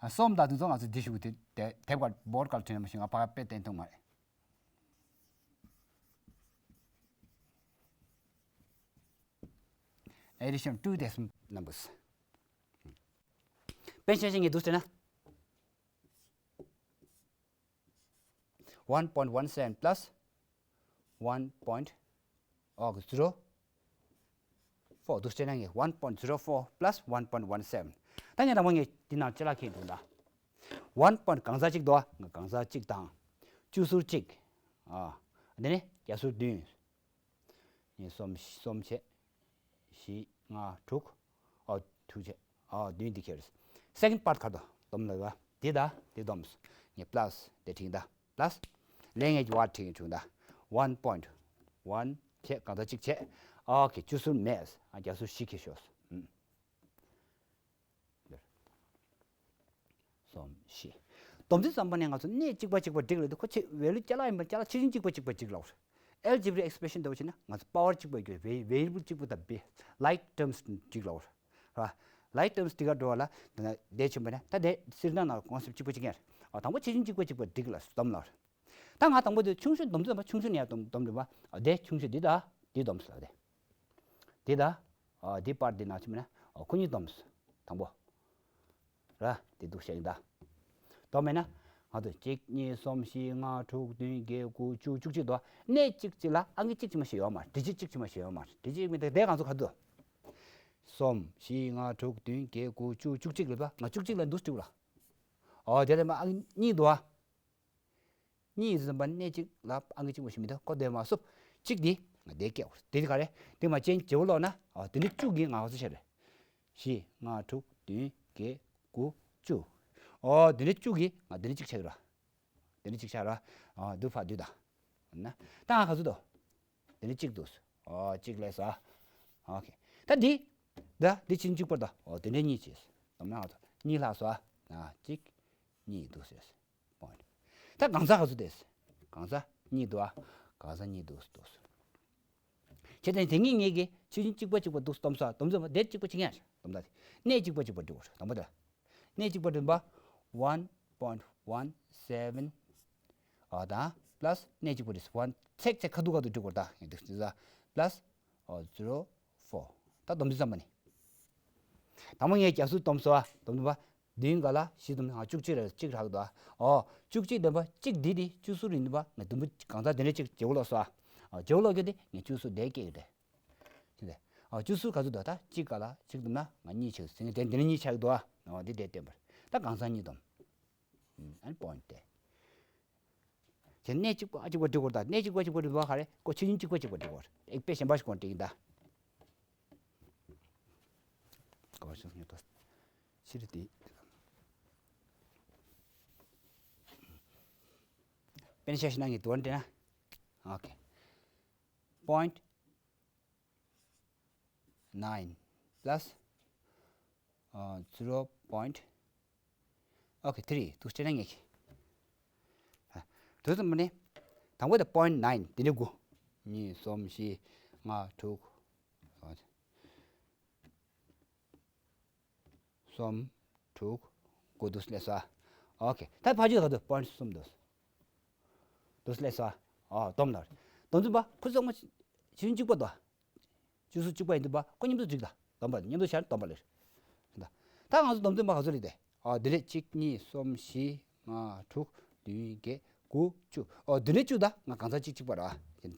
ཨ་གསུམ་དང་དེ་ཚོ་ང་ཚོ་འདི་ཞུ་གི་དེ་དེབ་ཀ་board ཀ་ལ་བྲིས་ན་མ་ཤེས་ང་ཕ་ག་དཔེ་བསྟན་ཐུབ་མ་རེད། Addition of two decimal numbers. དཔེ་ཆ་ཞིག་ངས་འདུག་ཟེར་ན། One point one seven plus one point, oh, zero four འདུག་ཟེར་ན་ངས་one point zero four plus one point one seven. ད་ངས་དང་པོ་ངས་འདི་ནང་ཅི་ལ་ཁེལ་འདུག་ལ། One point གང་ཟག་གཅིག་འདུག་ཨ། གང་ཟག་གཅིག་དང་། བཅུ་ཟུར་གཅིག་ཨ། འདི་ནི་བརྒྱ་ཟུར་བདུན། གཉིས་གསུམ་གསུམ་བྱས། བཞི་ལྔ་དྲུག་ཨོ་དྲུག་བྱས། ཨོ་བདུན་འདི་ཁྱེར། Second part ག་རེ་འདུག་སྡོམ་ལ་བ། འདི་ད་འདི་སྡོམ། ངས་plus དེ་བྲིས་ད། Plus ལས་ངས་ཀྱི་བ་བྲིས་བྲིས་ད། One point one བྱས་གང་ལྟར་གཅིག་བྱས། ཨོ་ཁེ་བཅུ་ཟུར་མེད། ཨ་བརྒྱ་ཟུར་བཞི་ཁྱེར་ཤོག་ཨུམ། འདིར། གསུམ་བཞི། སྡོམ་རྩིས་བརྩམས་པ་ནས་ང་ཚོ་གནས་གཅིག་པ་གཅིག་པ་སྒྲིག་ལ་འདུག་ཁོ་ཆེ་value ཅ་ལག་ཡིན་པ་ཅ་ལག་ཆེ་ཆུང་གཅིག་པ་གཅིག་པ་སྒྲིག་ལ་བར། Algebraic expression འདྲ་བོ་བྱས་ན་ང་ཚོ་power གཅིག་པ་ཡོད་vari- variable གཅིག་པ་དང་བེ་like terms འགྲིག་ལ་བར། ར། Like terms འདི་ག་འགྲོ་བ་ལ་དེ་ན་དེ་ཕྱིན་པ་ན་ད་དེ་སིལ་ན་ན་concept གཅིག་པ་གཅིག་ཡར། ཨ་དང་པོ་ཆེ་ཆུང་གཅིག་པ་གཅིག་པ་སྒྲིག་ལ་སྡོམ་ལ་བར། ད་ང་དང་པོ་དེ་ཆུང་ཤོས་སྡོམ་དུས་ཙམ་པ་ཆུང་ཤོས་ནས་ཡར་སྡོམ་སྡོམ་རེད་པ། ཨ་དེ་ཆུང་ཤོས་འདི་ད་འདི་སྡོམ་ཟེར་ལ་དེ། འདི་ད། ཨ་འདི་པར་འདི་ནང་ཆུ་མེད་ན་ཨ་ཁོ་གཉིས་སྡོམ། དང་པོ། ར་འདི་འདུག་བཤད་ཡིན་ད། སྡོམ་མེད་ན་ང་ཚོ་གཅིག་གཉིས་གསུམ་བཞི་ལྔ་དྲུག་བདུན་བརྒྱད་དགུ་བཅུ་བཅུ་གཅིག་འདུག་གནས་གཅིག་གཅིག་ལ་ཨང་ཀི་གཅིག་གཅིག་མ་ཞིག་ཡོད་མ་རེད། འདི་གཅིག་གཅིག་གཅིག་མ་ཞིག་ཡོད་མ་རེད། འདི་གཅིག་མི་འདུག་དེ་གང་ཚོ་ག་འདུག་གསུམ་བཞི་ལྔ་དྲུག་བདུན་བརྒྱད་དགུ་བཅུ་བཅུ་གཅིག་ལ་ད་ང་བཅུ་གཅིག་ལ་འདུག་སྤྲུག་ལ། ཨོ་དེ་ལས་མ་ཨང་གཉིས་འདུག་ཨ། གཉིས་ཡིན་ཙམ་པ་གནས་གཅིག་ལ་ཨང་ཀི་གཅིག་པོ་ཞིག་མི་འདུག་ཁོ་དེ་མ་སུབ། གཅིག་འདི་ང་དེ་སྐྱེ་བར་དེ་ག་རེ་དེ་མ་ཅན་བྱེད་པོ་ལོག་ན་ཨོ་དེ་ནི་བཅུ་གི་ང་ཧོ་ཚོ་ཤར་རེ། བཞི་ལྔ་དྲུག་བདུན་བརྒྱད་དགུ་བཅུ། ཨོ་དེ་ནི་བཅུ་གི་ང་དེ་ནི་གཅིག་ཆགས་ར། དེ་ནི་གཅིག་ཆགས་ར། ཨོ་དུ་ཕ་དུ་ད། ན་ད་ང་ག་ཚོད་དོ། དེ་ནི་གཅིག་འདུག་ཨོ་གཅིག་ལས་ས། ཨོ་ཁེ། ད་འདི། ད་འདི་ཕྱིན་གཅིག་པར་ད་ཨོ་དེ་ནི་གཉིས་བྱས། དམ་ན་ང་ཚོ་གཉིས་ལྷག་སོ། ཨ་གཅིག་གཉིས་འདུག་ཟེར། point། ད་གང་ཟག་ག་ཚོད་དེ། གང་ཟག་གཉིས་འདུག་ཨ། གང་ཟག་གཉིས་འདུག་འདུག་བྱས་ཙང་དེ་གཉིས་ངེད་ཀྱིས་ཆུ་ཆུན་གཅིག་པ་གཅིག་པ་འདུག་སྡོམ་ས་སྡོམ་ཚོད་པ་དེ་གཅིག་པ་གཅིག་ཡང་སྡོམ་ད་དེ། གནས་གཅིག་པ་གཅིག་པ་འགྲིག་བར་དང་པོ་དེ་ལ། གནས་གཅིག་པ་འགྲིག་པ། one point one seven ཨ་དང་plus གནས་གཅིག་པ་འགྲིག་one ཚེག་ཚེག་ཁ་ཐུག་ཁ་ཐུག་འགྲིག་བར་དང་ངེད་འདུག་ཟེར་ས་plus ཨ་zero four ད་སྡོམ་ཚོད་ཚང་མ་ནི། དང་པོ་ངས་རྒྱ་སུ་སྡོམ་སོ་ཨ་སྡོམ་སྡོམ་པ། བདུན་ག་ལ་བཞི་སྡོམ་ང་བཅུ་གཅིག་རེ་གཅིག་རག་འདུག་ཨ། ཨོ་བཅུ་གཅིག་སྡོམ་པ་གཅིག་འདི་འདི་བཅུ་གསུམ་རེ་འདུག་པ་ང་སྡོམ་པ་གང་ཟག་འདི་འདྲ་གཅིག་བརྗེ་བོ་ལོག་སོ་ཨ། བརྗེ་བོ་ལོག་རྒྱུ་འདི་ངས་བཅུ་གསུམ་བསྡད་སྐྱེ་གི་རེད། ཅི་འདི། ཨོ་བཅུ་གསུམ་ག་ཚོད་འདུག་ད་གཅིག་ག་ལ་གཅིག་སྡོམ་ན་ང་གཉིས་ཆགས་ཟིན་འདི་འདི་ནི་གཉིས་ཆགས་འདུག་ཨ། ཨོ་འདི་འདི་བསྟན་པར་ད་གང་ཟག་གཉིས་སྡོམ། ཨན་point དེ། ཁྱེད་གནས་གཅིག་པ་གཅིག་པ་འགྲིག་གོ་ད། གནས་གཅིག་པ་གཅིག་པ་འགྲིག་པ་ག་རེ་ཀོ་ཆུ་ཆུན་གཅིག་པ་གཅིག་པ་འགྲིག་གོ། ཨེག་པེ་གཞན་པ་ཞིག་གོ་འགྲིག་ཡིན་ད། ག་བ་ཤོག་ཉོ་ཏོ། ཕྱི་རི་དེ། པེན་ཤ་ཤི་ན་ངེ་དུ་བན་དེ་ན། ཨོ་ཁེ། point nine plus ཨ་zero point okay three དུ་སྤྲད་ན་ངེས་ཀྱི། ཨ་དུས་ཙམ་པ་ནི་དང་པོ་དེ་point nine དེ་ནི་དགུ། གཉིས་གསུམ་བཞི་ལྔ་དྲུག་ཨ་གསུམ་དྲུག་དགུ་དུ་སླེབས་སོ། ཨོ་ཁེ། ད་ཕ་ཇུ་ག་དུ་point གསུམ་དུ། དུ་སླེབས་སོ། ཨོ་སྡོམ་ལ། སྡོམ་ཚུན་པ་ཁུ་ཚང་མ་ཆུན་གཅིག་པ་དོ། ཆུ་ཚོད་གཅིག་པ་ཡིན་དུས་པ་ཁོ་མཉམ་དུ་འགྲིག་ད། སྡོམ་པ་མཉམ་དུ་བྱས་སྡོམ་པ་ལེར། ད་ང་ཚོ་སྡོམ་ཚན་པ་ག་ཚོད་རེད་དེ། ཨ་འདི་རེད་གཅིག་གཉིས་གསུམ་བཞི་ལྔ་དྲུག་བདུན་བརྒྱད་དགུ་བཅུ། ཨོ་འདི་རེད་བཅུ་ད་ང་གང་ཚ་གཅིག་གཅིག་པ་ར།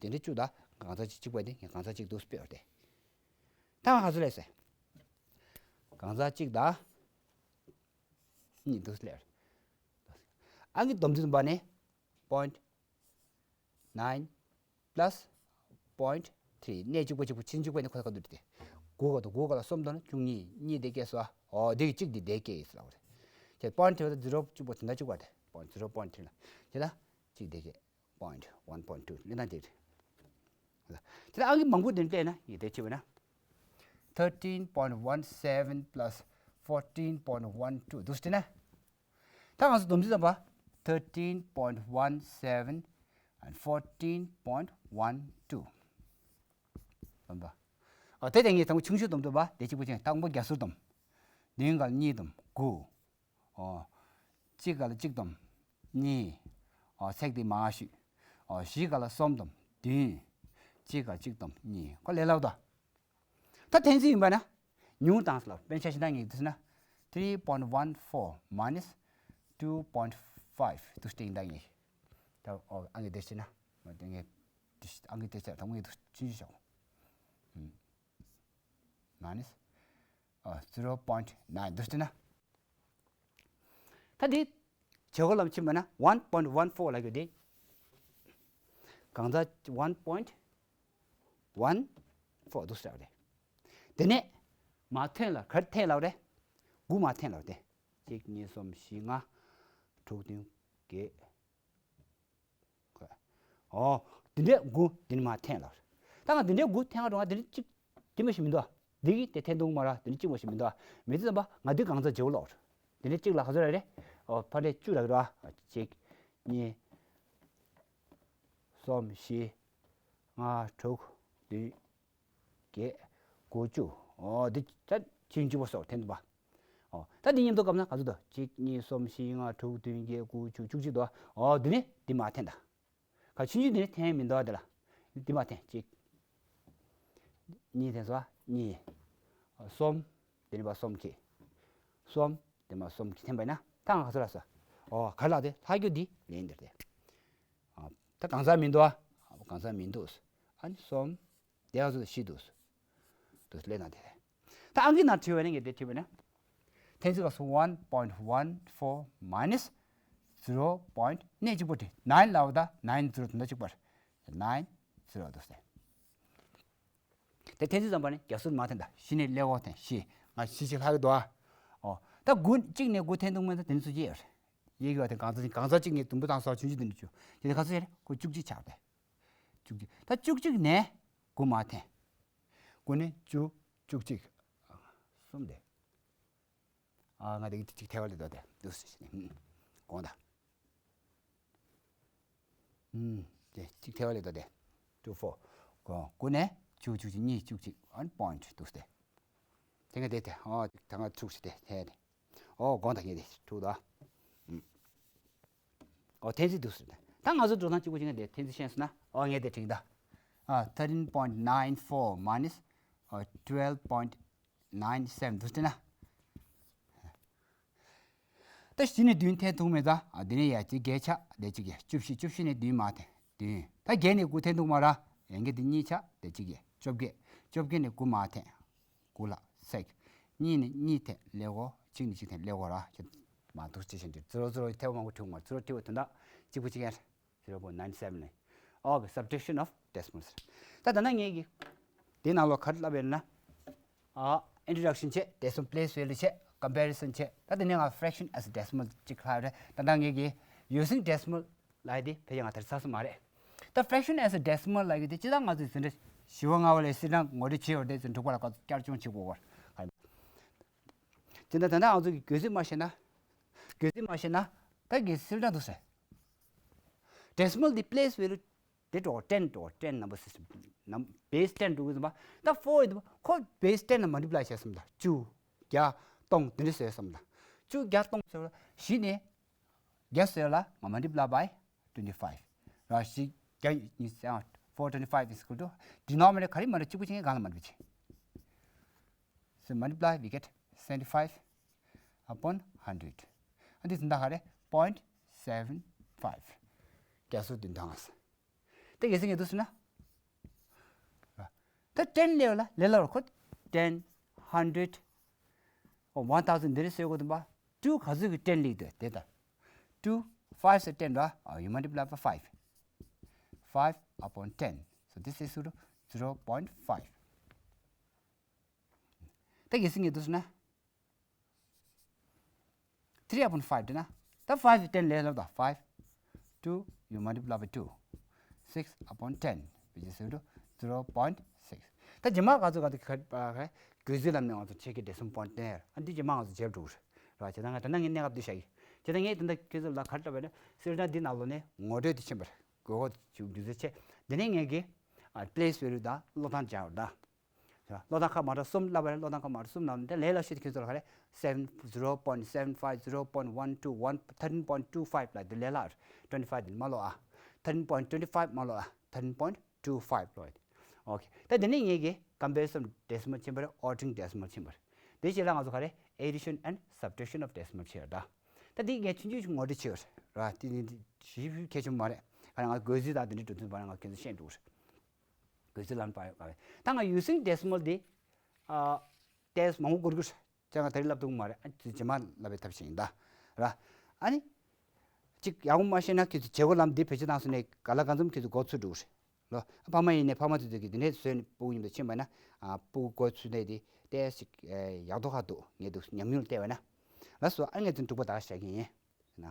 འདི་རེད་བཅུ་ད་ང་གང་ཚ་གཅིག་གཅིག་པ་དེ་ངས་གང་ཚ་གཅིག་འདུག་སྤེལ་བ་དེ། ད་ང་ག་ཚོད་ལས་སེ། གང་ཚ་གཅིག་ད། གཉིས་འདུག་ལེར། ཨང་གི་སྡོམ་ཚན་པ་ནི། point nine plus point ཐི་རི། གནས་གཅིག་པ་གཅིག་པ་ཆུང་ཆུང་པ་ནི་ཁོ་ཐག་ཁ་ཐུག་རེད་དེ། དགུ་ག་དང་དགུ་ག་ལ་གསུམ་དང་ན་བཅུ་གཉིས། གཉིས་དེ་སྐྱེས་སོ། ཨོ་དེ་གི་གཅིག་དེ་དེ་སྐྱེས་ཡིན་ཟེར་ལབ་རེད། ཁྱེད་པོ་ཡིན་ཊི་དེ་ད་ཛི་རོ་གཅིག་པ་དེ་འདྲ་གཅིག་པ་རེད། པོ་ཡིན་ཊི་ཛི་རོ། པོ་ཡིན་ཊི་ཐི་རི་ལ། དེ་ལ་གཅིག་དེ་སྐྱེས། པོ་ཡིན་ཊི་ཝན། པོ་ཡིན་ཊི་ཊུ་ལེན་སྟངས་དེ་རེད། དེ་ལ་ཨང་ཀི་མང་པོ་དེ་འདྲ་སླེབས་ན་ཡིན་དེ་བྱས་པ་ན། thirteen point one seven plus fourteen point one two འདུག་སེ་བྲིས་ན། ད་ང་ཚོ་སྡོམ་རྩིས་ཙམ་པ། thirteen point one seven and fourteen point one two སྡོམ་པ། ཨ་དེ་དེ་ངས་དང་པོ་ཆུང་ཤོས་སྡོམ་སྡོམ་པ་དེ་གཅིག་པ་ཅན། དང་པོ་རྒྱ་ཟུར་སྡོམ། བདུན་ག་ལ་གཉིས་སྡོམ་དགུ། ཨོ། གཅིག་ག་ལ་གཅིག་སྡོམ་གཉིས། ཨོ་ཚེག་དེ་མར་བཤུས། ཨོ་བཞི་ག་ལ་གསུམ་སྡོམ་བདུན། གཅིག་ག་གཅིག་སྡོམ་གཉིས། ཁོ་ལས་སླ་པོ་འདུག་ད་འཐེན་རྩིས་ཡིན་པ་ན། ཉུང་དང་ལ་དཔེར་ན་ཆ་བཞག་ན་ངས་འདི་ཟེར་ན། three point one four minus two point five འདུག་སེ་བྲིས་ན་ངས། ད་ཨོ་ཨང་ཀི་འདི་བྱས་ན། ངས་ཨང་ཀི་འདི་བྱས་ད་ངས་འདུག་ཆུང་ཆུང་བྱ། minus ཨ་zero point nine འདུག་སེ་བྲིས་ན། ད་འདི་བྱེད་སྒོ་ལམ་ཕྱིན་པ་ན་one point one four ལབ་ཡོད་དེ། གང་ལྟར་one point one four འདུག་ཟེར་བ་རེད། དེ་ནས་མར་འཐེན་ལ་ག་རེ་འཐེན་ལབ་རེད། དགུ་མར་འཐེན་ལབ་རེད་དེ། གཅིག་གཉིས་གསུམ་བཞི་ལྔ་དྲུག་བདུན་བརྒྱད། ཨོ། འདི་འདྲས་དགུ་འདི་ནས་མར་འཐེན་ལབ་རེད། ད་ང་འདི་འདྲས་དགུ་འཐེན་ག་འགྲོ་ང་འདི་འདྲས་གཅིག་འདི་མ་ཞིག་མི་འདུག་འདི་གིས་དེ་འཐེན་འདུག་མ་ར། འདི་འདྲས་གཅིག་མ་ཞིག་མི་འདུག་མི་ཚེ་ཙམ་པ་ང་འདི་གང་ཚ་བརྗེ་བོ་ལོག་འདི་འདྲས་གཅིག་ལ་ག་ཚོད་ར་རེད། ཨོ་ཕ་འདྲས་བཅུ་ར་གི་ར། གཅིག་གཉིས། གསུམ། བཞི། ལྔ། དྲུག་བདུན། བརྒྱད། དགུ། བཅུ། ཨོ་འདི་ད་ཆུང་ཆུང་པོ་སོགས་འཐེན་འདུག་པ། ཨོ་ད་འདི་མཉམ་དུ་བཀབ་ན་ག་ཚོད་འདུག་གཅིག་གཉིས། གསུམ། བཞི། ལྔ། དྲུག་བདུན། བརྒྱད། དགུ། བཅུ། བཅུ་གཅིག་འདུག་ཨོ་འདི་ནི་འདི་མར་འཐེན་ད། ག་ཆུང་ཆུང་འདི་ནི་འཐེན་མི་འདུག་འདི་ལ། འདི་མར་འཐེན། གཅིག་གཉིས་འཐེན་སོང་། གཉིས། གསུམ། འདི་ནི་པ་གསུམ་གྱིས། གསུམ། འདི་མ་གསུམ་གྱིས་འཐེན་པ་ཡིན་ན་ད་ང་ག་ཚོད་ལ་སོང་། ཨོ་ག་ལ་དེ་ལྷག་རྒྱུ་འདི་ལེན་འདིར་དེ། ཨ་ད་གང་ཟག་མི་འདུག་ཨ་གང་ཟག་མི་འདུག་ཨ་ནི་གསུམ། དེ་ཡང་སུ་ཤི་འདུག་འདུག་ལས་ན་དེ། ད་ཨང་ཀི་ནང་བྲིས་པ་ནི་ངས་དེ་བྲིས་པ་ན། འཐེན་རྩིས་སྐབས་སུ་one point one four minus zero point གནས་གཅིག་པོ་བྲིས། nine ལབ་ད་nine zero དེ་འདྲ་གཅིག་པ་རེད། nine zero འདུག་ཟེར། དེ་འཐེན་རྩིས་ཙམ་པ་ནི་རྒྱ་ཟུར་མར་འཐེན་ད། བཞི་ནས་ཀླད་ཀོར་འཐེན། བཞི། ང་བཞི་ཞིག་ལྷག་གི་འདུག་ཨ། ཨོ་ད་དགུ་གཅིག་ནས་དགུ་འཐེན་འདུག་མེད་ད་དེ་ནི་སུ་སྐྱེ་ཡོད་རེད། གཡས་ཀྱི་བ་དེ་གང་ཚ་གང་ཚ་གཅིག་ནས་དུམ་བུ་བཏང་སོགས་ཆུང་ཆུང་དེ་འདྲ་བཅུ། དེ་ནི་ག་ཚོད་ཡོད་རེད། ཁོ་བཅུ་གཅིག་ཆགས་ཏེ། བཅུ་གཅིག་ད་བཅུ་གཅིག་ནས་དགུ་མར་འཐེན། དགུ་ནས་བཅུ། བཅུ་གཅིག་གསུམ་དེ། ཨ་ང་དེ་གཅིག་ཐལ་བ་ལས་ལྡོག་དེ་འདུག་ཟེར་ནས་དགོངས་དག་ཨུམ། དེ་གཅིག་ཐལ་བ་ལས་ལྡོག་དེ། two four དགོངས། དགུ་ནས་བཅུ། བཅུ་གཅིག་གཉིས། བཅུ་གཅིག་ཨན་པོ་ཡིན་ཊི་འདུག་སྟེ། དེ་ང་དེ་དེ་ཨོ་ད་ང་དྲུག་ཟེར་དེ་དེ་དེ། ཨོ་དགོངས་དག་ངས་དེ་དྲུག་དོ། ཨུམ། ཨོ་འཐེན་རྩིས་འདུག་ཟེར་དེ། ད་ང་ཚོ་འགྲོ་སྟངས་གཅིག་པ་གཅིག་ནས་དེ་འཐེན་རྩིས་ཤེས་སོང་ན་ཨོ་ངས་དེ་དྲན་གི་ད། ཨ་thirteen point nine four minus ཨོ་twelve point nine seven འདུག་སྟེ་ན། ད་བཞི་ནས་བདུན་འཐེན་ཐུབ་མེད་ད། ཨ་འདི་ནས་ཡ་གཅིག་བརྒྱད་ཆགས་དེ་གཅིག་གི་བཅུ་བཞི། བཅུ་བཞི་ནས་བདུན་མར་འཐེན་བདུན། ད་བརྒྱད་ནས་དགུ་འཐེན་ཐུབ་མ་ར། ཡང་གི་འདི་གཉིས་ཆགས་དེ་གཅིག་གི་བཅོ་བརྒྱད། བཅོ་བརྒྱད་ནས་དགུ་མར་འཐེན། དགུ་ལ་ཚེག་གཉིས་ནས་གཉིས་འཐེན་ཀླད་ཀོར། གཅིག་ནས་གཅིག་འཐེན་ཀླད་ཀོར་ར། ཁྱེད་མ་འདུག་ཅི་ཞིག་འདི་ཛི་རོ་ཛི་རོ་ཐལ་བ་མང་པོ་བྲིས་མ། ཛི་རོ་ཐལ་བ་དོན་དག་གཅིག་པུ་གཅིག་ཡིན། zero point nine seven ནས། ཨོ་གི་subtraction of decimals། ད་ད་ནང་ངས་ཀྱི་དེ་ནང་ལོགས་ག་རེ་ལབ་ཡོད་ན། ཨ་introduction བྱས། decimal place value བྱས། comparison བྱས། ད་དེ་ནས་ང་fraction as a decimal གཅིག་ལྷག་རེད། ད་ད་ངས་ཀྱི་using decimal ལབ་ཡ་དེ་ཕལ་ཆེར་ང་དེར་ཚར་སོང་མ་རེད། ད་fraction as a decimal ལབ་ཡ་དེ་སྤྱིར་བཏང་ང་ཚོས་ཟིན་བྲིས་བཞི་པ་ལྔ་པ་ལ་སིལ་གྲངས་ངོ་སྤྲོད་བྱས་ཡོད་རེད། ཟིན་གྲུབ་པ་ལ་བསྐྱར་སྦྱོང་བྱེད་དགོས་པར། དེ་འདྲ་ད་ལྟ་ང་ཚོ་གི་བརྒྱུད་རིམ་མ་ཤེས་ན། བརྒྱུད་རིམ་མ་ཤེས་ན་ད་གི་སིལ་གྲངས་འདུག་ཟེར། decimal འདི་place value དེ་འགྲོ་ten འགྲོ། ten number system ནམ་base ten འགྲོ་གི་ཟིན་པ། ད་four ཡིན་པ་ཁོ་base ten ལ་multiply བྱས་སོང་ད། བཅུ། བརྒྱ། སྟོང་དེ་འདྲ་བཟོས་སོང་ད། བཅུ། བརྒྱ། སྟོང་ཟེར་བ་ལ་བཞི་ནས་བརྒྱ་བཟོས་ལ་ང་multiply by twenty five ར། བཞི་བརྒྱ་ཉི་ཤུ་རྩ་ལྔ། four twenty five is equal to denominator ག་རེ་མ་རེད། གཅིག་པུ་གཅིག་གང་ལ་མ་འགྲིག་བྱེད། So multiply we get seventy five upon hundred. ཨ་འདི་ཟིན་ད་ག་རེ། point seven five བརྒྱ་སོ་བདུན་དང་ལྔ། དེ་གལ་སྲིད་ངས་འདུག་ཟེར་ན། ད་ten ལས་ལ་ལས་ལ་རོ་ཁོ། ten hundred one thousand འདི་རེད་ཟེར་དགོས་དུ་མ། two ག་ཚོད་ཀྱི་ten ལིག་དེ་དེ་ད། two five ཟེར་ten ར། ཨ་you multiply by five. Five upon ten. So this is equal to zero point five། ད་གལ་སྲིད་ངས་འདུག་ཟེར་ན། three upon five འདི་ན། ད་five ten ལས་སླ་པོ། five two you multiply by two six upon ten which is equal to zero point six། ད་རྗེས་མ་ག་ཚོད་ག་ཚོད་ག་ག་བགོ་རྩིས་ལམ་ནས་ང་ཚོ་ཆེད་ཀྱི་decimal point སྟོན་ཡ། ཨ་འདི་རྗེས་མ་ང་ཚོ་བརྗེ་པོ་འགྲོ་གི་རེད། རེད་བ། བྱས་ཙང་ང་ད་ནང་ངས་གནས་སྐབས་འདི་བཞག་གི། བྱས་ཙང་ངས་ད་ལྟ་ཁྱེད་ཚོ་ལ་ག་རེ་ལབ་པ་ཡིན་ན། སི་ཊི་ཊི་འདི་ནང་ལོགས་ནས་ངོ་སྤྲོད་དེ་ཕྱིན་པ་རེད། དགོས་མཁོ་ཅིག་འདུག་ཟེར་བྱས། འདི་ནས་ངས་ཀྱི་ཨ་place value དང་ཀློག་སྟངས་སྦྱར་བ་དང་། ཀློག་སྟངས་ཁག་མ་འདྲ་གསུམ་ལབ་པ་རེད། ཀློག་སྟངས་ཁག་མ་འདྲ་གསུམ་ལབ་ནས་དེ་ལས་སླ་ཤོས་དེ་ཁྱེད་ཚོ་ལ་ག་རེ། seven zero point seven five zero point one two one thirteen point two five ལ་དེ་ལས་སླ་རེད། twenty five དེ་མ་ཀློག་ཨ། thirteen point twenty five མ་ཀློག་ཨ། thirteen point two five ཀློག་ཨ། ཨོ་ཁེ། ད་དེ་ནས་ངས་ཀྱི་comparison decimal ཕྱིན་པ་རེད། ordering decimal ཕྱིན་པ་རེད། དེ་རྗེས་ལ་ང་ཚོ་ག་རེ། addition and subtraction of decimal ཕྱིན་པ་རེད། ད་འདི་ངས་ཆུང་ཆུང་ཞིག་ངོ་སྤྲོད་བྱས་པ་རེད། དེ་ནི་ཞིབ་གལ་ཆེན་པོ་མ་རེད། ག་རེ་ང་བགོ་རྩིས་དང་དེ་འདྲའི་འགྲོ་དུས་པ་ང་ཁྱེད་ཚོ་ཤེས་འགྲོ་གི་རེད། བགོ་རྩིས་ལམ་པ་ཡོད་པ་རེད། ད་ང་using decimal འདི་ཨ་ཏོག་ཙམ་མང་པོ་འགོར་གི་རེད། ཅང་ང་དེ་རིང་ལབ་ཐུབ་ཀྱི་མ་རེད། ཨ་ནི་རྗེས་མ་ལབ་པའི་ཐབས་ཤེས་ཡིན་ད། ར། ཨ་ནི། གཅིག་ཡག་པོ་མ་ཤེས་ན་ཁྱེད་ཚོ་བྱེད་སྒོ་ལམ་འདི་བེད་སྤྱོད་བཏང་སོང་ནས་ག་ལ་གང་འཚམ་ཁྱེད་ཚོ་མགོ་ཚོས་འགྲོ་གི་རེད། ལོ། ཕ་མ་ཡིན་ནའི་ཕ་མ་དེ་ཚོ་གིས་འདི་འདྲས་བཟོས་ནས་སྤུ་གུ་ཡིན་པ་ཕྱིན་པ་ན། ཨ་སྤུ་གུ་མགོ་ཚོས་ནས་དེ་ཏོག་ཙམ་ཡག་མདོག་ཁ་འདུག་ངས་འདུག་ཉམས་མྱོང་བལྟས་པ་ན། ལགས་སོ། ཨ་ངས་དེ་འདུག་པ་ད་བཤད་ཀྱི་ཡིན། ན།